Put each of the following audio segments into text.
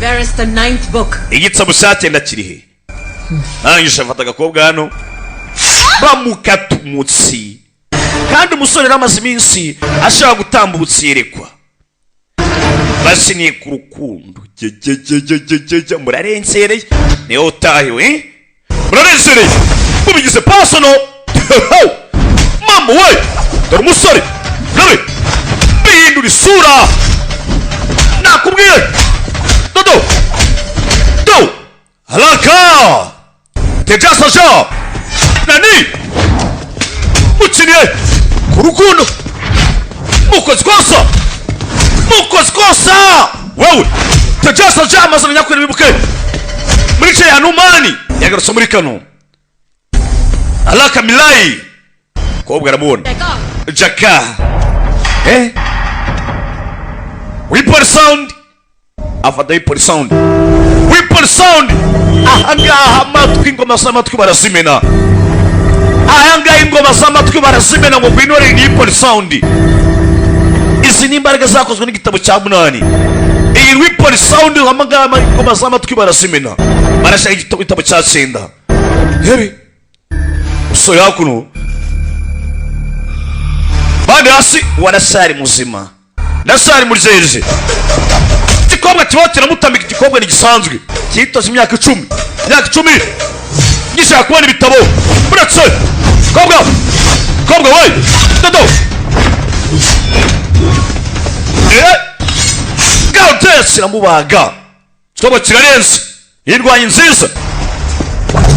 Where is the ninth book? Igitabo cya cyenda kiri he? Arangije afata agakobwa hano, bamukata umutsi. Kandi umusore yari amaze iminsi ashaka gutambutsa iyerekwa, basiniye ku rukundo. Jejejejejejej, murarensereye, niyo utahiwe, eh? Murarensereye, mubigize personal. Mama we, dore umusore nawe bihindura isura. Nakubwiye dodo do haraka. Tejasaja nani mukiniye ku rukundo, mukoze ikosa, mukoze ikosa wewe. Tejasaja amazina nyakuri, bibuke muri ce ya Numani yagarutse muri kano Alaka Milayi. Kobwa aramubona Jaka, eh, weapon sound, afata weapon sound, weapon sound. Ahangaha amatwi, ingoma z'amatwi barazimena. Ahangaha ingoma z'amatwi barazimena ngo ngwino ni weapon sound. Izi ni imbaraga zakozwe n'igitabo cya munani. Iyi weapon sound, ahangaha ingoma z'amatwi barazimena, barashaka igitabo cya cyenda. Hebe usore hakuno bandi hasi warasari muzima, ndasari muryeje. Igikobwa kibaho kiramutambika. Igikobwa ntigisanzwe, cyitoze imyaka 10, imyaka 10 gishaka kubona ibitabo. Uretse kobwa, kobwa we dodo, eh, gaho kiramubaga. Igikobwa kirarenze, yirwanya nziza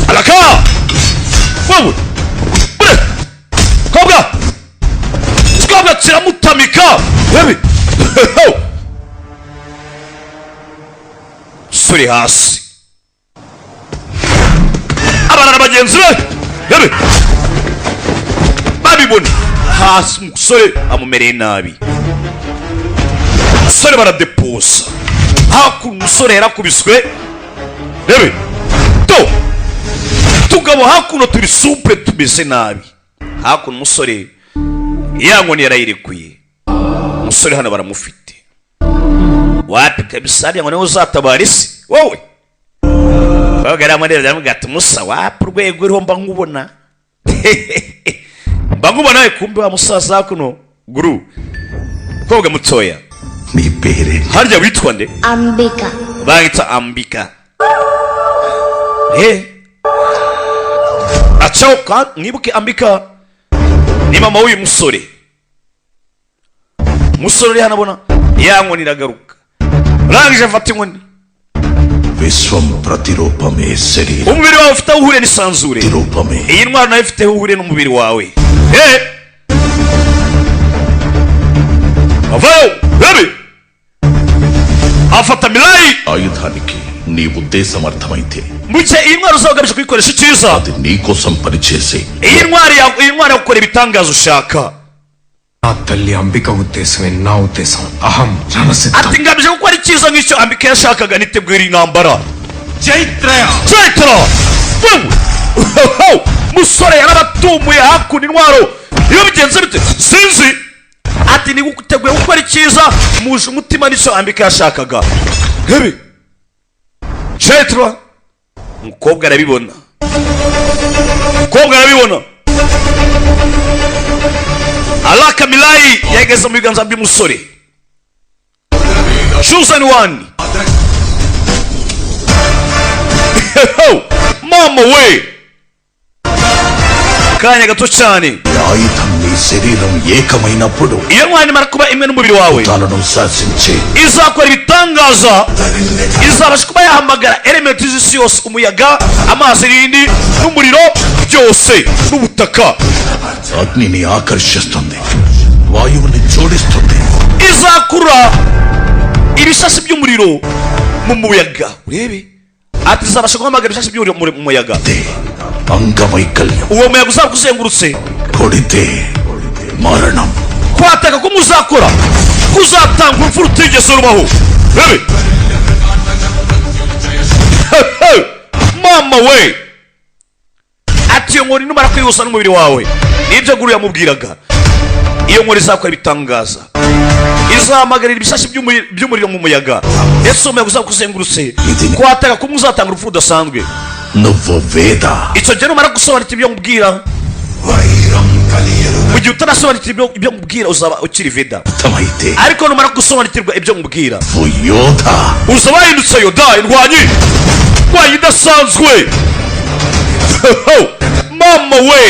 araka wowe ure kobwa. Igikobwa kiramutamika. Wewe suri hasi, abana na bagenzi be bebe babibona hasi, umusore amumereye nabi. Umusore baradeposa hakuno, umusore yarakubiswe. Rebe to tugabo hakuno turi supure, tumeze nabi hakuno. Umusore ya nkoni yarayirekuye. Umusore hano baramufite wapi kabisa. Hariya ngo niwe uzatabara isi wowe. Babaga yaramureba, aramubwira ati: "Musa, wapi, urwego uriho mba nkubona, mba nkubona." Kumbe wa musaza hakuno guru kobwa mutoya. నీ పేరే? Harya witwa nde? Ambika. Bangita Ambika. Eh, acaho mwibuke Ambika ni mama w'uyu musore. Umusore uri hano abona ya nkoni iragaruka, urangije afata inkoni. విశ్వం ప్రతిరూపమే శరీరం. Umubiri wawe ufite aho uhuriye n'isanzure. రూపమే. Iyi ntwaro nayo ifite aho uhuriye n'umubiri wawe. Eh, avayo baby, afata Milayi. ఆయుధానికి నీ ఉద్దేశం అర్థమైతే Mu gihe iyi ntwaro uzaba ugamije kuyikoresha icyiza, అది నీకోసం పనిచేసే iyi ntwaro iyi ntwaro yakora ibitangaza ushaka. నా తల్లి అంబిక ఉద్దేశమే నా ఉద్దేశం అహం రణసిద్ధం. Ati ngamije gukora icyiza nk'icyo Ambika yashakaga, nitegura intambara. Chaitra. Chaitra wewe, musore yarabatumuye hakuno. Intwaro iyo bigenze bite sinzi. Ati niguteguye gukora icyiza muje umutima nicyo Ambika yashakaga. Hebi Chaitra, umukobwa arabibona, umukobwa arabibona. Alaka Milayi yageze mu biganza by'umusore chosen one. Mama we, kanya gato cyane. ఈ ఆయుధం నీ శరీరం ఏకమైనప్పుడు Iyo ntwari nimara kuba imwe n'umubiri wawe, తనను శాసించే izakora ibitangaza, izabasha kuba yahamagara elementi z'isi yose, umuyaga, amazi n'indi n'umuriro byose n'ubutaka. అగ్నిని ఆకర్షిస్తుంది, వాయువుని జోడిస్తుంది. Izakurura ibishashi by'umuriro mu muyaga. Urebe, ati izabasha guhamagara ibishashi by'umuriro mu muyaga. అదే అంగవైకల్యం. Uwo muyaga uzaba uzengurutse. కొడితే మరణం. Kwataka ko muzakora kuzatanga urupfu rutigeze rubaho. Rebe, mama we, ati iyo nkoni numara kwihuza n'umubiri wawe, nibyo guru yamubwiraga, iyo nkoni izakora ibitangaza. Izahamagarira ibisashi by'umuriro mu muyaga, ndetse uwo muyaga uzaba ukuzengurutse kwataka kumwe uzatanga urupfu rudasanzwe. నువ్వు వేద. Icyo gihe numara gusobanukirwa ibyo nkubwira, వైరం కలియరు. mu gihe utarasobanukirwa ibyo nkubwira uzaba ukiri Veda. అర్థమైతే Ariko numara gusobanukirwa ibyo nkubwira, నువ్వు యోధ. uzaba wahindutse Yoda, indwanyi idasanzwe. Mama we,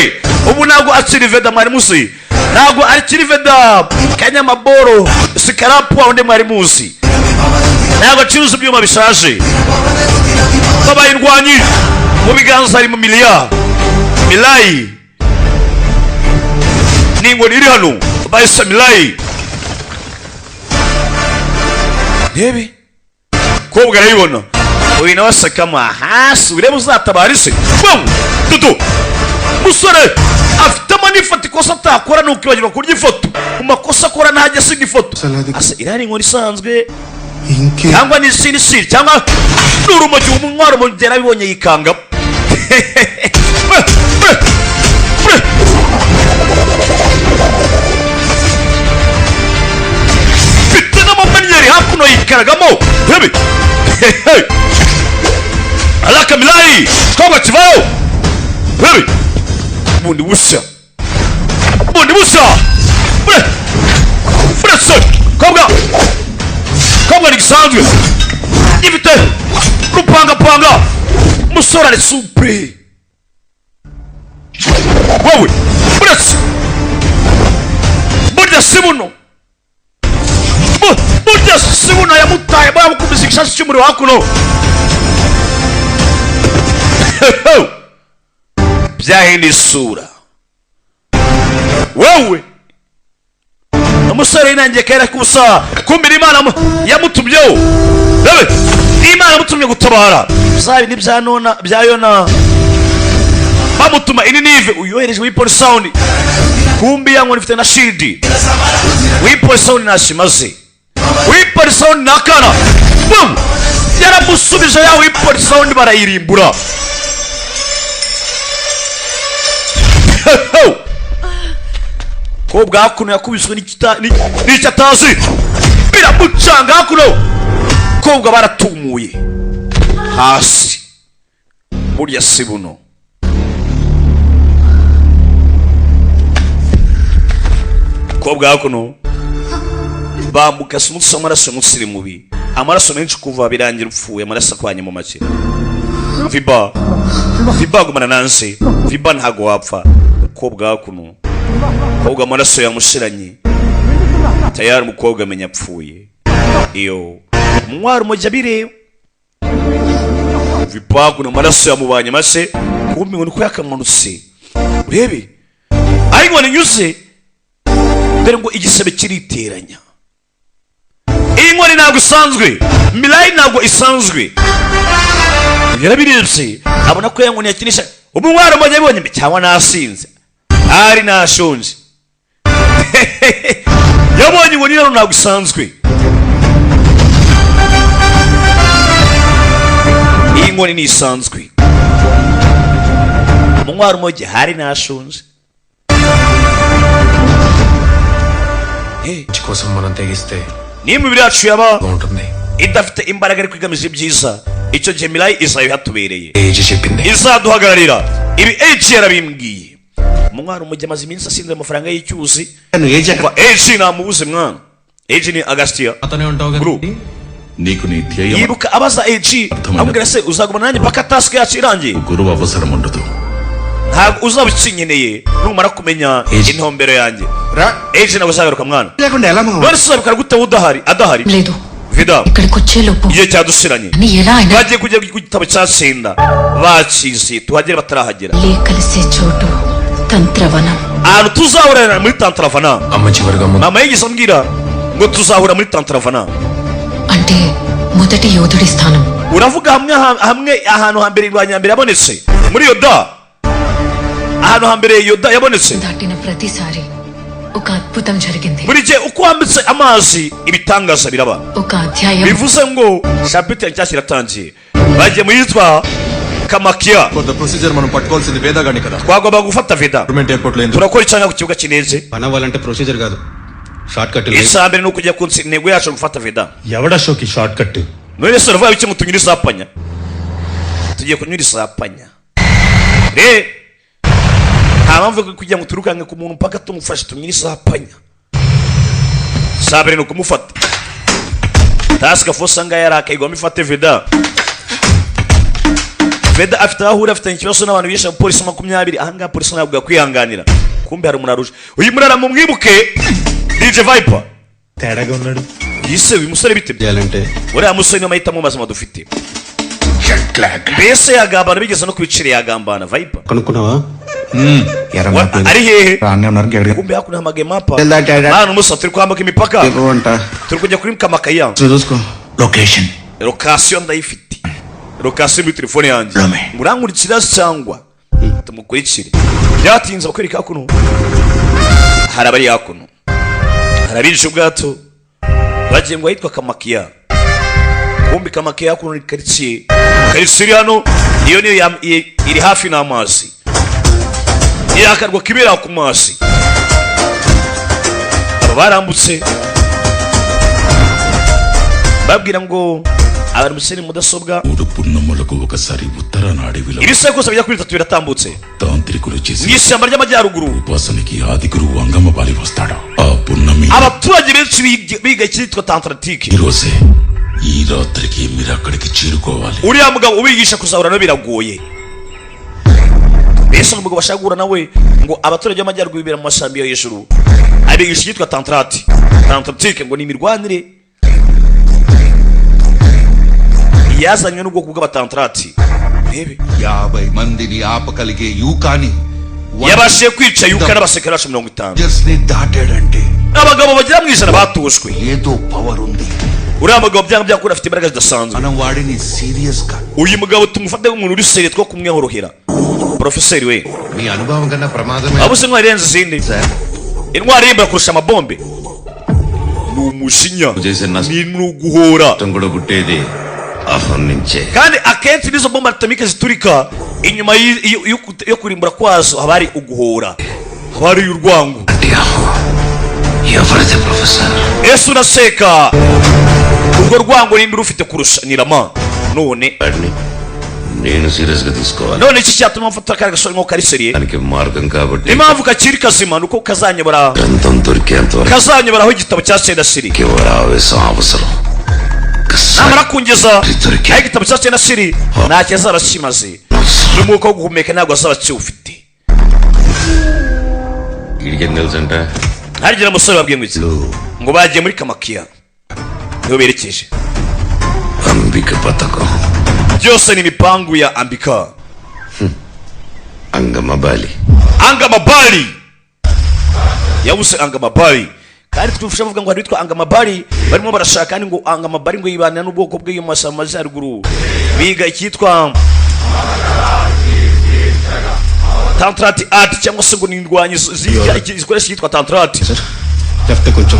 ubu ntabwo akiri Veda mwari muzi, ntabwo akiri Veda kanyamaboro sikarapu wa undi mwari muzi, ntabwo acuruza ibyuma bishaje. Babaye indwanyi, mu biganza harimo miliya milayi ni inkoni iri hano bahise milayi. Rebe kobwa arayibona, uyu nawe asakama hasi, urebe uzatabara isi. Bum! Dudu musore afitemo n'ifoto. Ikosa atakora ni ukwibagirwa kurya ifoto. Mu makosa akora ntajya asiga ifoto. Ase iriya ni inkoni isanzwe ఇంకే cyangwa ni isiri cyangwa ni urumogi? Umwaro urumogi yarabibonye yikanga. Mfite n'amamenyeri hakuno yikaragamo rebe alaka milayi twaba kivayo rebe bundi bushya, bundi bushya bure buretse kobwa kobwa ntigisanzwe gifite rupangapanga. Umusore ari supure wowe buretse burya si buno. Burya si buno yamutaye, yamukubise igishashi cy'umuriro hakuno byahinda isura. Wowe umusore yinangiye kera k'ubusa, kumbira Imana yamutumyeho. Rebe Imana yamutumye gutabara bya bindi bya nona bya Yona bamutuma ininive. Uyohereje weapon sound, kumbi ya nkoni ifite na shield. Weapon sound nashimaze, weapon sound nakana. Boom! Yaramusubije ya weapon sound barayirimbura. Ko bwakuno yakubiswe n'icyo atazi biramucanga hakuno, kobwa baratumuye hasi. Burya si buno. Kobwa hakuno bamukase umutsi w'amaraso, umusiri mubi, amaraso menshi kuva birangira upfuye, amaraso akwanye mu make. Viba, viba, gumana nansi viba, ntago wapfa. Kobwa hakuno, kobwa amaraso yamushiranye tayari, umukobwa amenya apfuye. Iyo umwari umujya bireba viba kuno amaraso yamubanye make, kumbe ngo niko yakamanutse. Urebe ariko ninyuze dore ngo igisebe kiriteranya. Iyi nkoni ntabwo isanzwe, milayi ntabwo isanzwe. Yarabirebye abona ko ya nkoni yakinisha umwari umujya abibonye cyangwa nasinze ari nashonje. Yabonye inkoni rero ntabwo isanzwe, iyi nkoni ntisanzwe. Umwari umujya hari nashonje. మంచి కోసం మనం తెగిస్తే Niyo imibiri yacu yaba బాగుంటుంది. idafite imbaraga ariko igamije ibyiza, icyo gihe milayi izaba ihatubereye, age చెప్పింది. izaduhagararira. Ibi H yarabimbwiye. Umwana umujyi amaze iminsi asinze amafaranga y'icyuzi. Age Kuva H namubuze mwana. H ni Agastia అతనే ఉంటావు Guru. కదా. నీకు నీ ధ్యేయం Yibuka abaza H, amubwira se uzagumana nanjye paka task yacu irangiye? గురువు అవసరం ఉండదు. Ntabwo uzaba ukinkeneye numara kumenya H. intumbero yanjye. రా. H ntabwo uzagaruka mwana. లేకుండా ఎలా మావా? None se uzabikora gute udahari, adahari? లేదు. Vida, ఇక్కడికి వచ్చేలోపు igihe cyadushiranye. అని ఎలా అయినా Bagiye kujya ku gitabo cya senda bakizi tuhagere batarahagera. మళ్ళీ కలిసే చోటు తంత్రవనం. Ahantu tuzahurira muri Tantravana. అమ్మ చివరిగా ముందు Mama yigeze ambwira ngo tuzahura muri Tantravana. అంటే మొదటి యోధుడి స్థానం. Uravuga hamwe hamwe ahantu hambere irwanya mbere yabonetse muri Yoda, ahantu hambere Yoda yabonetse. దాటిన ప్రతిసారి ఒక అద్భుతం జరిగింది. Buri gihe uko wambitse amazi ibitangaza biraba. ఒక అధ్యాయం Bivuze ngo chapitre nshyashya iratangiye, bagiye mu yitwa Kamakiya. For the procedure మనం పట్టుకోవాల్సింది వేదాగాని కదా. Twagomba gufata Veda. Government airport లో ఎందుకు? Turakora icyanga ku kibuga cy'indege. పని అవ్వాలంటే ప్రొసీజర్ కాదు, Short cut. Icya mbere ni ukujya ku intego yacu, gufata Veda. ఎవడ Ashok short cut? None se uravuga iki ngo tunyure isapanya? Tugiye kunyura isapanya re, nta mpamvu yo kugira ngo turukanke ku muntu mpaka tumufashe. Tunyure isapanya. Icya mbere ni ukumufata. Task force ngaho yarakaye, igomba ifate Veda. Veda afite aho ahurira, afitanye ikibazo n'abantu bishe abapolisi 20. Ahangaha polisi ntabwo yakwihanganira. Kumbe hari umuntu aruje. Uyu murara mumwibuke, DJ Viper. తేడాగా ఉన్నాడు. Yise uyu musore bite? చేయాలంటే Uriya musore niyo mahitamo mazima dufite. Mbese yagambana, bigeze no kubiciro yagambana Viper. కనుక్కున్నావా? Ari hehe? రానే ఉన్నారు గడిగా. Kumbe hakuno hamagaye mapa mwana umusa. Turi kwambuka imipaka, అంట. Turi kujya kuri Kamakaya. చూసుకో. Location. Location ndayifite, location muri telefone yanjye. Rame. Murankurikira cyangwa tumukurikire? Byatinze bakwereka hakuno hari abari hakuno, hari abinjije ubwato bagiye ngo ahitwa Kamakiya. Kumbi Kamakiya hakuno ni karitsiye, karitsiye iri hano, iyo niyo iri hafi n'amazi, yakarwa kibera ku mazi. Aba barambutse babwira ngo abaramutse ni mudasobwa. మూడు పున్నమ్మలకు ఒకసారి ఉత్తరాన అడవిలో Ibisekuruza bijya kuri bitatu biratambutse తాంత్రికులు చేసి mu ishyamba ry'amajyaruguru. ఉపాసనకి ఆది గురువు అంగమబాలి వస్తాడు ఆ పున్నమి. Abaturage benshi biga icyitwa tantratike. ఈ రోజే ఈ రాత్రికి మీరు అక్కడికి చేరుకోవాలి. Uriya mugabo ubigisha kuzahura nawe biragoye. Mbese umugabo bashaka guhura nawe, ngo abaturage b'amajyaruguru bibera mu mashyamba yo hejuru, abigisha icyitwa tantrati tantratike, ngo ni imirwanire yazanywe n'ubwoko bw'abatantrati. Rebe. యాభై మందిని ఆపగలిగే యూకాని Yabashije kwica yuka n'abasirikare bacu 50. ని దాటాడంటే Abagabo bagera mu 100 batushwe. ఏదో పవర్ ఉంది. Uriya mugabo byanga byakura afite imbaraga zidasanzwe. మనం వాడిని సీరియస్ గా Uyu mugabo tumufate nk'umuntu uri sérieux, two kumworohera porofeseri we. మీ అనుభవం కన్నా ప్రమాదమే. Waba uzi intwari irenze izindi, intwari irimbura kurusha amabombe? Ni umujinya. చేసిన Ni uguhora. నష్టం కూడా పుట్టేది అహం నుంచే. Kandi akenshi n'izo bombe atomike ziturika, inyuma yo kurimbura kwazo haba hari uguhora, haba hari urwango. అంటే అహం ఎవరిది professor? Ese uraseka urwo rwango ninde urufite kurusha? Ni Rama none. వాడిని నేను సీరియస్ గా తీసుకోవాలి. None iki cyatuma mfata kariya gasore nk'uko kari sérieux? దానికి మార్గం కాబట్టి Impamvu kakiri kazima ni uko kazanyobora, గ్రంథం దొరికేంత వరకు kazanyobora aho igitabo cya Sendasiri. వాడి ఆవేశం అవసరం. Namara kungeza aho igitabo cya Sendasiri, ntacyo azaba akimaze, n'umwuka wo guhumeka ntabwo azaba akiwufite. వీడికేం తెలుసంట? Harigira umusore babwiye ngo iki? Ngo bagiye muri Kamakiya, niho berekeje. Ambika పథకం. Byose ni imipangu ya Ambika. అంగమబాలి. Angamabali yabuze. Angamabali kandi twifasha bavuga ngo hari witwa Angamabali barimo barashaka, kandi ngo Angamabali ngo yibanira n'ubwoko bw'iyo mu mashyamba majyaruguru, biga icyitwa tantrati art, cyangwa se ngo ni indwanyi zikoresha icyitwa tantrati. లేకపోతే కొంచెం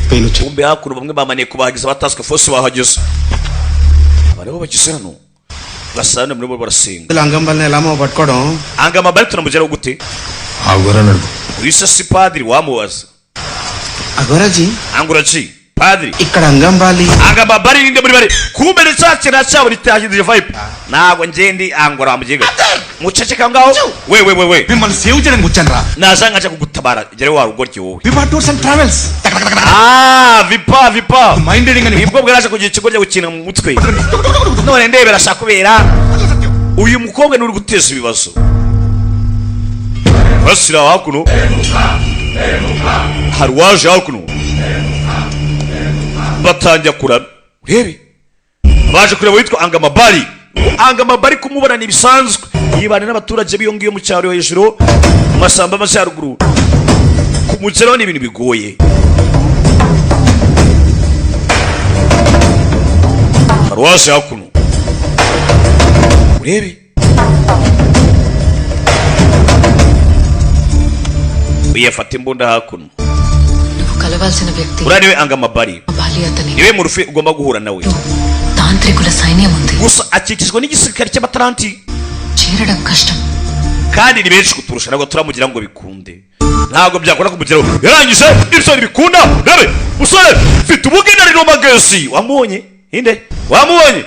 పెయిన్ వచ్చి. Kumbe hakuno bamwe bamaniye kubahageza, ba task force bahageze. Aba rero bageze hano basanga muri bo barasenga. అంగంబల్ని ఎలా పట్టుకోవడం? Angamabali turamugeraho gute? Agora నడుపు. Uyu se si padiri wamubaza? అగోరాజీ. Anguraji padiri. ఇక్కడ అంగంబాలి. Angamabali ninde muri bari? Kumbe ni cya kintu cyabo nitahindije vibe. Ntabwo ngende angora mugiga muceceka ngaho we we we we. మిమ్మల్ని సేవ్ చేయడానికి వచ్చాను రా. Naza nkaja kugutabara, gere wa rugoryi wowe. Vipa tours and travels. Ah, Vipa, Vipa. Mind reading అని. Nibwo bwaraje kugira ikigo cyo gukina mu mutwe. None ndebera ashaka kubera uyu mukobwa ni uri guteza ibibazo. Basira hakuno hari uwaje hakuno, batangira kuraba. Urebe, baje kureba witwa Angamabari. Angamabari kumubona ni ibisanzwe, yibana n'abaturage b'iyo ngiyo mu cyaro hejuru mu masamba y'amajyaruguru. Kumugeraho ni ibintu bigoye. Hari uwaje hakuno, urebe uyafata imbunda hakuno. నువ్వు కలవాల్సిన వ్యక్తి Uriya niwe Angamabari. Bali అతని. Niwe murufi ugomba guhura nawe. తాంత్రికుల సైన్యం ఉంది. Gusa akikijwe n'igisirikare cy'abataranti. చేరడం కష్టం. Kandi ni benshi kuturusha, ntabwo turamugira ngo bikunde. Ntabwo byakora kumugeraho. Yarangije ibyo bikunda. Rebe musore mfite ubugeni no magesi. Wamubonye? Inde? Wamubonye?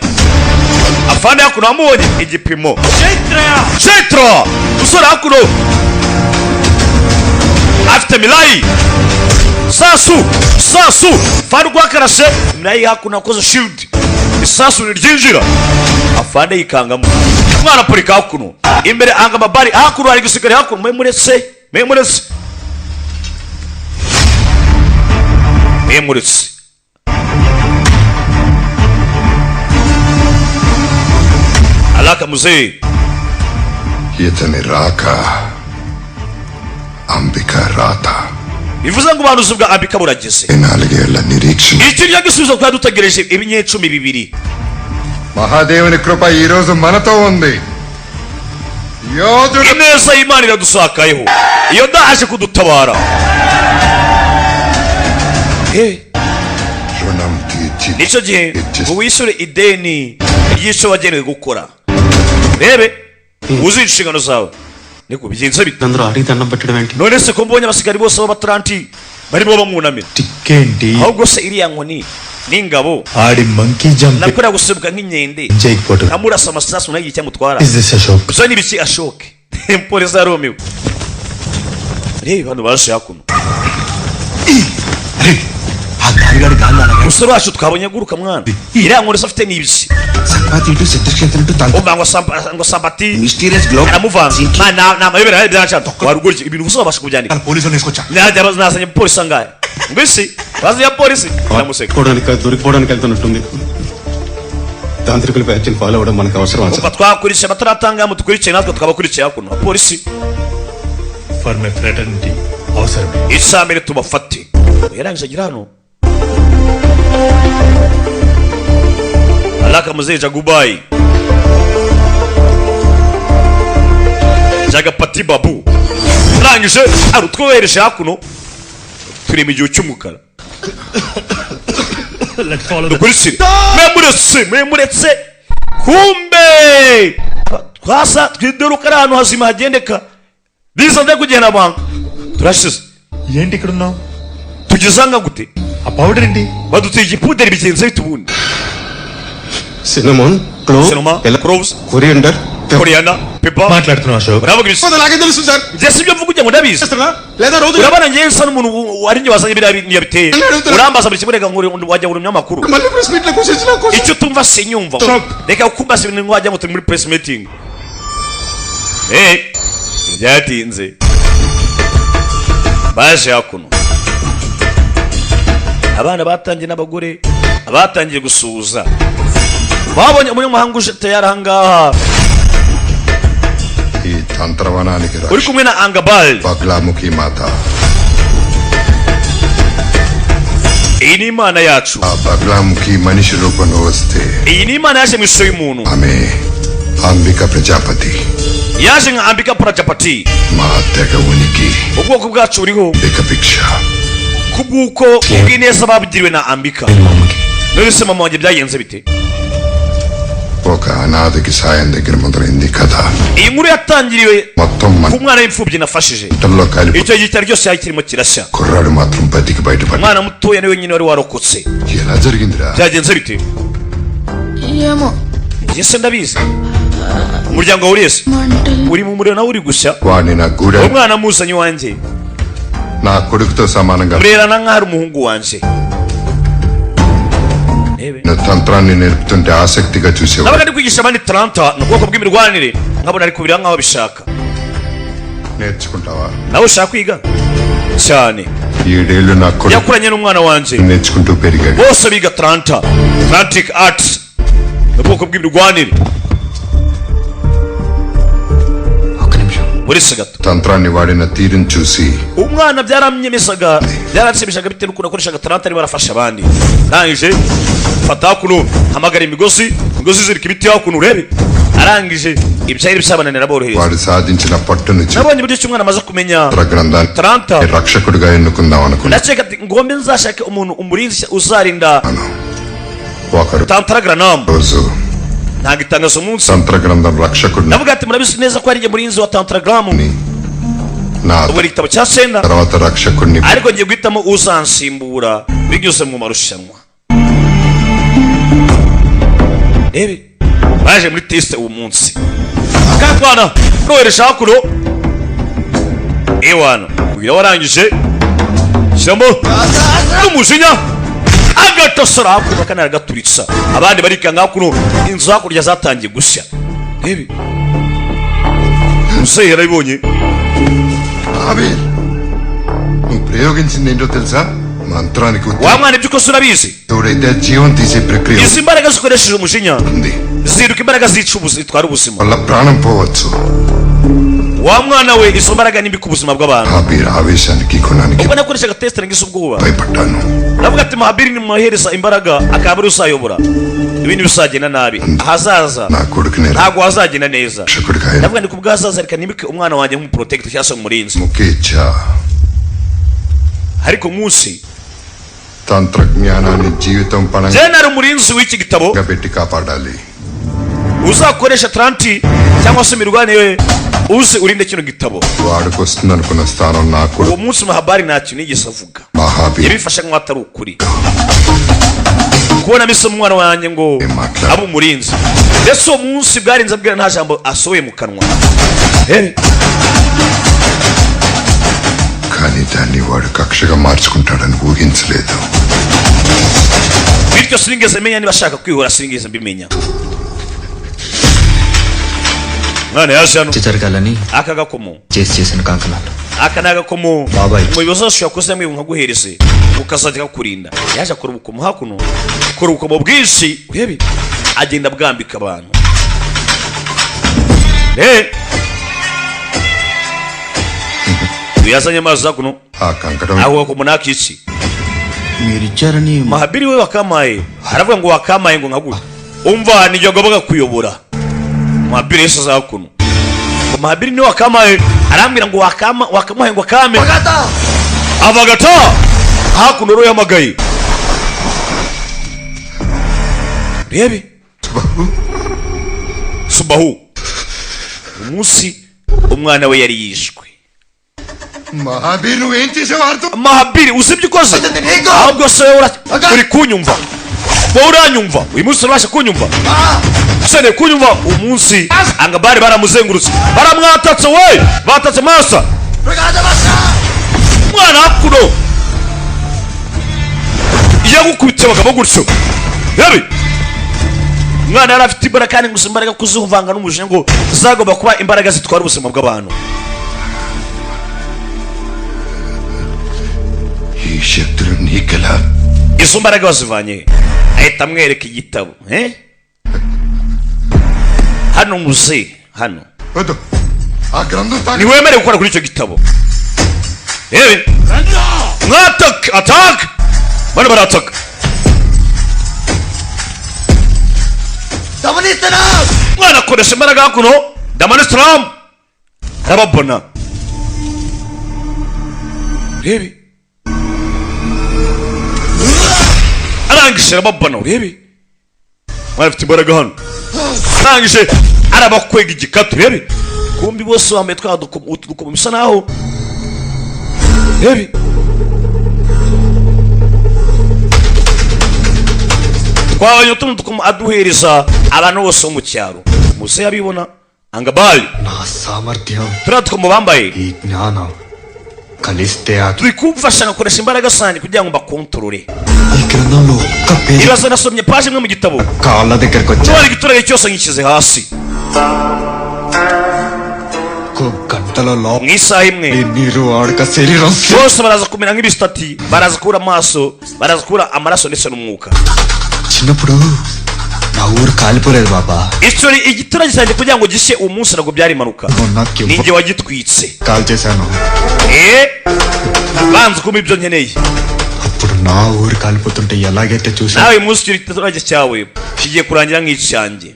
Afande hakuno wamubonye igipimo. Chetra! Musore hakuno afite milayi. Sasu! Sasu! Farwa karashe milayi hakuno akoze shield. Isasu riryinjira. Afande yikangamo. Mwana polika hakuno. Imbere anga mabari hakuno ari gusigara hakuno mwe muretse. Mwe muretse. Mwe muretse. Alaka muzee. ఇతని రాక అంబిక రాత. Bivuze ngo ubuhanuzi bwa Ambika burageze. నాలుగేళ్ల నిరీక్షణ. Iki ni igisubizo twari dutegereje ibinyecumi bibiri. మహాదేవుని కృప ఈ రోజు మనతో ఉంది. యోధుడు Ineza y'Imana iradusakayeho. Iyo ndaje kudutabara. రుణం తీర్చి Nicyo gihe ngo wishyure ideni ry'icyo wagenewe gukora. Rebe wuzuye inshingano zawe. Niko bigenze bite? అందరూ ఆడికి దండం పెట్టడం ఏంటి? None se ko mbonye abasigari bose b'Abatlanti barimo bamwunamira. టిక్కేంటి? Ahubwo se iriya nkoni n'ingabo ఆడి monkey jump nakora gusimbuka nk'inkende చేయకపోవటం. nkamurasa amasasu nayo igihe cyamutwara. Is this Ashok? Gusa n'ibiki ashoke. Polisi yarumiwe. Reba hano baje hakuno. Umusore wacu twabonye aguruka mwana. Iriya nkoni se afite n'ibiki? Sampati ఇటు సిద్ధక్షేత్రం ఇటు తంత్ర Umva ngo ngo Sambati mysterious globe aramuvanga. Mana ni amayobera y'ibyancana. Warugurye ibintu gusa wabasha kubyandika. పోలీసులు తీసుకొచ్చా. Nazanye polisi angahe? Ngwisi bazanye polisi. Aramuseka. దొరికిపోవడానికి దొరికిపోవడానికి వెళ్తున్నట్టుంది. తాంత్రికుల batch follow అవ్వడం మనకు అవసరం. Umva twakurikiye abataratanga mudukurikiye natwe twabakurikiye hakuno. Polisi for my fraternity అవసరమే. icya mbere tubafate. Yarangije agira hano. Alaka muzee Jagubai. Jagapati Babu. Arangije arutwohereje hakuno. Turi mu gihe cy'umukara. Dukurikire. Mwemuretse, mwemuretse. Kumbe twasa twiduruka ari ahantu hazima hagendeka. Biza nde kugenda banga. Turashize. ఏంటి ఇక్కడ ఉన్నావు? Tugezanga gute? ఆ పౌడర్ ఏంటి? Baduteye igipuderi bigenze bite ubundi? Cinnamon clove Cinema, cloves, coriander coriander, pepper. మాట్లాడుతున్నావు Ashok? Uravuga ibiki? నాకే తెలుసు sir. Njye si ibyo mvuga ugira ngo ndabizi. లేదా రోజు Urabona njye nsa n'umuntu ari njye wazanye biriya bintu yabiteye. Urambaza buri kimwe reka ngo wajya ngo umunyamakuru. మళ్ళీ press meet లో కూర్చొచ్చిన Icyo utumva sinyumva. Reka kumbaza ibintu wajya ngo turi muri press meeting. Eh, byatinze. Baje hakuno. Abana batangiye n'abagore abatangiye gusuhuza. Babonye umunyamahanga uje tayari ahangaha. ఈ తంత్రవనానికి Uri kumwe na Angabal. Baglamukhi మాత. Iyi ni Imana yacu. ఆ బగ్లాముఖి మనిషి రూపంలో వస్తే Iyi ni Imana yaje mu ishusho y'umuntu. ఆమె అంబిక Prajapati. Yaje nka Ambika Prajapati. మా తెగ ఉనికి Ubwoko bwacu buriho Ambika భిక్ష. kubw'uko ubw'ineza babugiriwe na Ambika. None se mama wanjye byagenze bite? ఒక అనాథకి సాయం దగ్గర మొదలైంది కథ. Iyi nkuru yatangiriwe మొత్తం ku mwana w'imfubyi nafashije. మంటల్లో కాలిపో Icyo gihe cyari cyose cyari kirimo kirashya. కుర్రాడు మాత్రం బతికి బయటపడి Umwana mutoya niwe wenyine wari warokotse. ఎలా జరిగిందిరా? Byagenze bite? ఏమో. Njye se ndabizi. Umuryango wawe uriye se? Uri mu muriro nawe uri gushya. వాడిని నా గూడ Uwo mwana muzanye iwanjye. నా కొడుకుతో సమానంగా Murerana nk'aho ari umuhungu wanjye. Rebe. నేను తంత్రాన్ని నేర్పుతుంటే ఆసక్తిగా చూసేవాడు. Nabaga ndi kwigisha abandi talanta ni ubwoko bw'imirwanire nkabona ari kubira nk'aho abishaka. నేర్చుకుంటావా? Nawe ushaka kwiga cyane. ఏడేళ్లు నా కొడుకు Yakuranye n'umwana wanjye. నేర్చుకుంటూ పెరిగాడు. Bose biga talanta Atlantic arts ni ubwoko bw'imirwanire. Uretse gato. తంత్రాన్ని వాడిన తీరును చూసి Umwana byaramyemezaga byaranshimishaga bitewe n'ukuntu akoreshaga talanta arimo arafasha abandi. Arangije fata hakuno hamagara imigozi imigozi izirika ibiti hakuno urebe. Arangije ibyari byabananira borohereza. వాడు సాధించిన పట్టును చూసి Nabonye uburyo ki umwana amaze kumenya గ్రంథాన్ని talanta. రక్షకుడిగా ఎన్నుకుందాం అనుకున్నా. Ndakeka ati ngombe nzashake umuntu umurinzi uzarinda ఒకరు tantaragranam రోజు ntabwo itangazo umunsi. తంత్ర గ్రంథం రక్షకుడిని Ndavuga ati murabizi neza ko ari njye murinzi wa tantragramu. నా Ubwo ni igitabo cya cyenda. తర్వాత రక్షకుణ్ణి Ariko ngiye guhitamo uzansimbura binyuze mu marushanwa. Rebe baje muri test uwo munsi akatwana nohereje hakuno ewana uyu warangije shyiramo n'umujinya agatosora hakuno akanaragaturitsa abandi barikanga hakuno inzu hakurya zatangiye gushya. Rebe umusore yarabibonye. Mahavir నువ్వు ప్రయోగించింది ఏంటో తెలుసా మంత్రానికి Wa mwana, ibyo ukoze urabizi? దేవుడైతే జీవం తీసే ప్రక్రియ Izi mbaraga zikoresheje umujinya ఉంది ziruka imbaraga zica ubuzima, zitwara ubuzima. వల్ల ప్రాణం పోవచ్చు. Wa mwana we, izo mbaraga ni mbi ku buzima bw'abantu. Mahavir ఆవేశానికి గుణానికి Ubwo nakoreshaga test ngize ubwoba, భయపడ్డాను. ndavuga ati Mahabiri nimuhereza imbaraga akaba ari uzayobora ibintu bizagenda nabi ahazaza. నా కొడుకుని Ntabwo hazagenda neza. రక్షకుడిగా ఆయన Ndavuga ndi ku bw'ahazaza, reka nibike umwana wanjye nk'umuprotector cyangwa se umurinzi. ముఖ్య ఇచ్చ Ariko munsi తంత్రజ్ఞానాన్ని జీవితం పణంగా njyewe nari umurinzi w'iki gitabo. పెట్టి కాపాడాలి. Uzakoresha taranti cyangwa se imirwanire uze urinde kino gitabo. వాడికొస్తుందనుకున్న స్థానం నా Uwo కొడుకు munsi Mahabari nta kintu yigeze avuga. Mahavir Yabifashe nk'aho atari ukuri kubona mise umwana wanjye ngo abe umurinzi, ndetse uwo munsi bwarinze abwira nta jambo asohoye mu kanwa. కానీ దాన్ని వాడు కక్షగా మార్చుకుంటాడని ఊహించలేదు. Bityo sinigeze menya niba ashaka kwihora, sinigeze mbimenya. Mwana yaje hano. జరగాలని Aka gakomo చేసి చేసిన కంకణాలు. Aka ni agakomo. Babaye. Umuyobozi wose yakoze yamwiye nkaguhereze ukazajya kakurinda. Yaje akora ubukomo hakuno, akora ubukomo bwinshi, urebe agenda bwambika abantu. Uyu yazanye amazi hakuno. ఆ కంకణం Ako gakomo ni ak'iki? మీరిచ్చారని Mahabiri we wakamaye aravuga ngo wakamaye ngo nkaguhe, umva nijye agombaga kuyobora. Mahabiri yahise aza hakuno ngo Mahabiri niwe wakamaye, arambwira ngo wakama wakamuhaye ngo akame abagata hakuno rero yamagaye. Rebe Subahu, umunsi umwana we yari yishwe. Mahavir నువ్వేం చేసావు అర్థం Mahabiri, uzi ibyo ukoze? Ahubwo se wowe uri kunyumva? Wowe uranyumva? Uyu munsi urabasha kunyumva? Usene kunyumva? Umunsi angabari baramuzengurutse, baramwatatse, we batatse masa mwana hakuno yagukubitse abagabo gutyo. Yabi umwana yari afite imbaraga kandi gusa imbaraga kuzivanga n'umujinya ngo zagomba kuba imbaraga zitwara ubuzima bw'abantu. ఈ శక్తులు నీకెలా Izo mbaraga wazivanye he? Ahita amwereka igitabo. Eh? Hano muze hano. వద్దు ఆ గ్రంథం తాక Ntiwemerewe gukora kuri icyo gitabo. Yewe mwataka ataka bano barataka. Mwana akoresha imbaraga hakuno damanisilamu arababona. Urebe arangije arababona. Urebe mwana afite imbaraga hano, arangije arabakwega igikatu. Urebe kumbi bose bambaye twa dukomo, utu dukomo bisa naho urebe twabonye utundi dukomo aduhereza abantu bose bo mu cyaro. Muze yabibona angabali నా సామర్థ్యం turiya dukomo bambaye ఈ జ్ఞానం కలిస్తే ఆ turi kumfasha ngakoresha imbaraga zanjye kugira ngo mbakontorore. ఈ గ్రంథంలో ఒక్క page Ibibazo, nasomye paje imwe mu gitabo, కాళ్ళ దగ్గరకు వచ్చా none igiturage cyose nkishyize hasi. గంటల Mu isaha imwe నీరు వాడక శరీరం bose baraza kumera nk'ibisitati, baraza kubura amaso, baraza kubura amaraso ndetse n'umwuka. చిన్నప్పుడు నా ఊరు కాలిపోలేదు బాబా. Icyo igiturage cyanjye kugira ngo gishye uwo munsi ntabwo byari impanuka, నాకు ninjye wagitwitse. Call చేశాను. Eh, banza kumpa ibyo nkeneye. అప్పుడు నా ఊరు కాలిపోతుంటే ఎలాగైతే చూసా Nawe uyu munsi icyo giturage cyawe kigiye kurangira nk'icyanjye,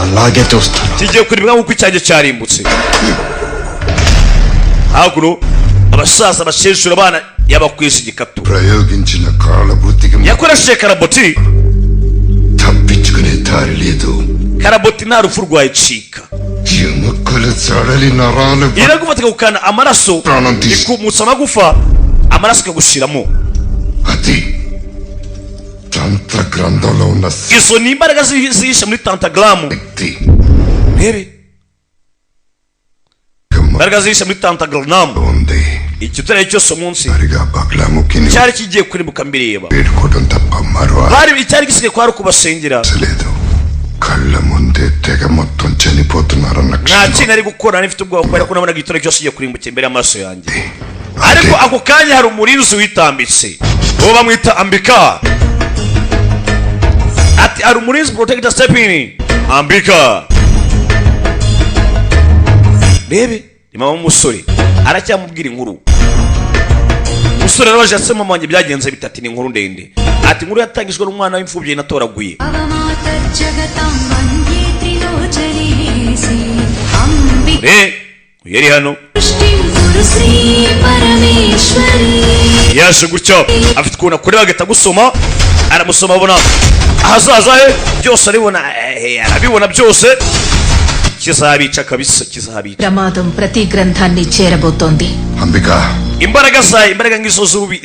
అలాగే చూస్తాను. Kigiye kuribwa nk'uko icyanjye cyarimbutse. Hakuno abasaza, abakecuru, abana yabakwije igikatu. ప్రయోగించిన కాళ్ళబుద్ధికి Yakoresheje karaboti. తప్పించుకునే దారి లేదు. Karaboti nta rupfu rwayicika. ఎముకలు సడలి నరాలు Iragufata ikagukanda amaraso, ప్రాణం తీసి ikumutsa amagufa, amaraso ikagushiramo. అది తంత్ర గ్రంథంలో ఉన్న Izo ni imbaraga zihishe muri tantagaramu. శక్తి. Rebe, imbaraga zihishe muri tantagaramu. ఉంది. Igitare cyose umunsi సరిగా బగ్లాముఖిని cyari kigiye kurimbuka mbireba. వేడుకోవడం తప్ప మరో Bari icyari gisigaye kwari ukubasengera. ఆశ లేదు. కళ్ళ ముందే తెగ మొత్తం చనిపోతున్నారన్న Nta క్షణం kintu ari gukora, nari mfite ubwoba kubera ko nabonaga igitare cyose kigiye kurimbuka imbere y'amaso yanjye. Ariko ako kanya hari umurinzi witambitse, uwo bamwita Ambika. Ati hari umurinzi, protector stepini Ambika. Rebe, ni mama w'umusore aracyamubwira inkuru. Umusore arabaje ati: "Mama wanjye, byagenze bitatu?" Ni inkuru ndende. Ati: "Inkuru yatangijwe n'umwana w'imfubyi natoraguye." जगतां वन्द्ये त्रिलोचनेसि अम्बि Re uyu yari hano पुष्टिं कुरु श्री परमेश्वरी. Yaje gutyo, afite ukuntu akureba, agahita agusoma. Aramusoma, abona ahazaza he byose, arabibona, arabibona byose. Kizabica kabisa, kizabica. ప్రమాదం ప్రతి గ్రంథాన్ని చేరబోతోంది. Ambika. Imbaraga zawe, imbaraga nk'izo z'ububi,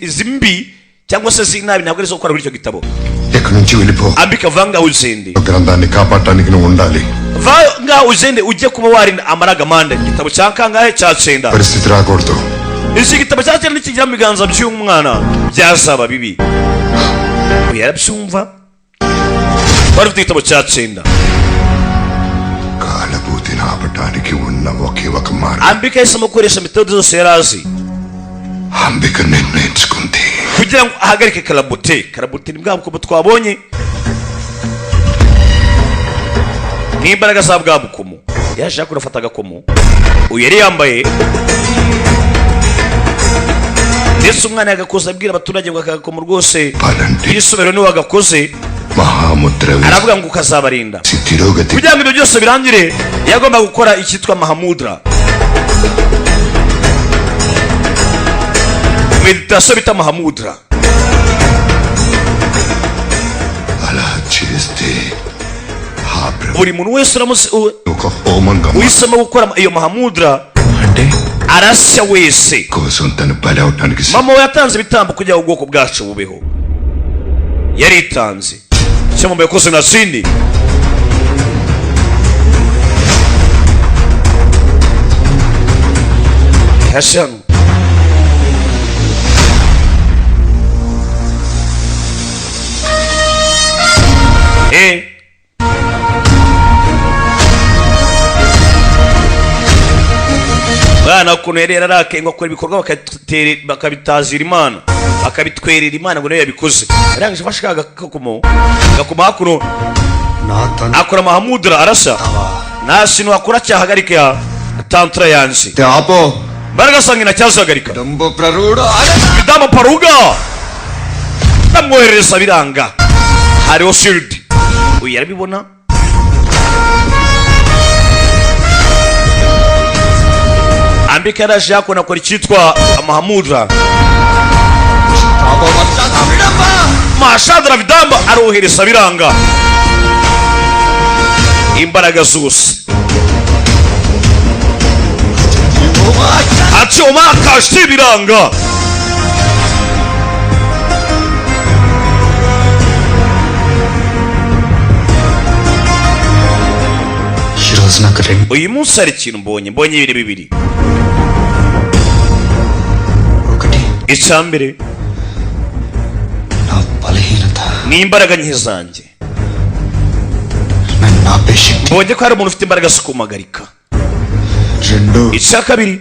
izi mbi cyangwa se z'inabi, ntabwo ari izo gukora kuri icyo gitabo. ఇక్కడి నుంచి వెళ్ళిపో. Ambika, va ngaho ugende. గ్రంథాన్ని కాపాడటానికి నువ్వు ఉండాలి. Va ngaho ugende, ujye kuba warinda amaragamanda igitabo cya kangahe? Cya cyenda. పరిస్థితి రాకూడదు. Iki gitabo cya cyenda nikigera mu biganza by'umwana byazaba bibi. Uyu yarabyumva, wari ufite igitabo cya cyenda. కాలభూతిని ఆపటానికి ఉన్న ఒకే ఒక మార్గం Ambika yahisemo gukoresha metode zose yari azi Ambika నిర్ణయించుకుంది. Kugira ngo ahagarike Karabute. Karabute ni bwa bukomo twabonye, n'imbaraga za bwa bukomo. Yaje hakuno, afata agakomo uyu yari yambaye, ndetse umwana yagakoze abwira abaturage ngo aka gakomo rwose అలాంటి iri niwe wagakoze. మహాముద్ర Aravuga ngo kazabarinda. వేసి తిరోగతి Kugira ngo ibyo byose birangire, yagomba gukora icyitwa mahamudra, meditation bita mahamudra. అలా చేస్తే ఆ ప్రభు Buri muntu wese uramutse ఒక హోమంగా uhisemo gukora iyo mahamudra అంటే arashya wese. కోసం తను బలి అవటానికి Mama we yatanze ibitambo kugira ngo ubwoko bwacu bubeho, yaritanze. Icyo mama yakoze nta kindi. Hashanu mwana ukuntu yari yararakaye ngo akora ibikorwa bakabitazira Imana, bakabitwerera Imana ngo niyo yabikoze. Yarangije afashe ka gakomo, gakoma hakuno, నా తండ్రి akora mahamudra, arasa. Nta kintu wakora cyahagarika tantra yanjye. ఆపో. Mbaraga asanga inacyazihagarika. డంబు ప్రరుడు. Vidama paruga ndamwoherereza biranga, hariho shield. Uyu yarabibona. Ambika yaraje hakuno, akora icyitwa amahamudra, mashadra vidamba, arohereza biranga imbaraga zose. Acyoma kashti biranga. ఈ రోజు నాకు రెండు Uyu munsi hari ikintu mbonye, mbonye ibintu bibiri. ఒకటి Icya mbere నా బలహీనత. Ni imbaraga nke zanjye. నన్ను ఆపే శక్తి. Mbonye ko hari umuntu ufite imbaraga zo kumpagarika. రెండు Icya kabiri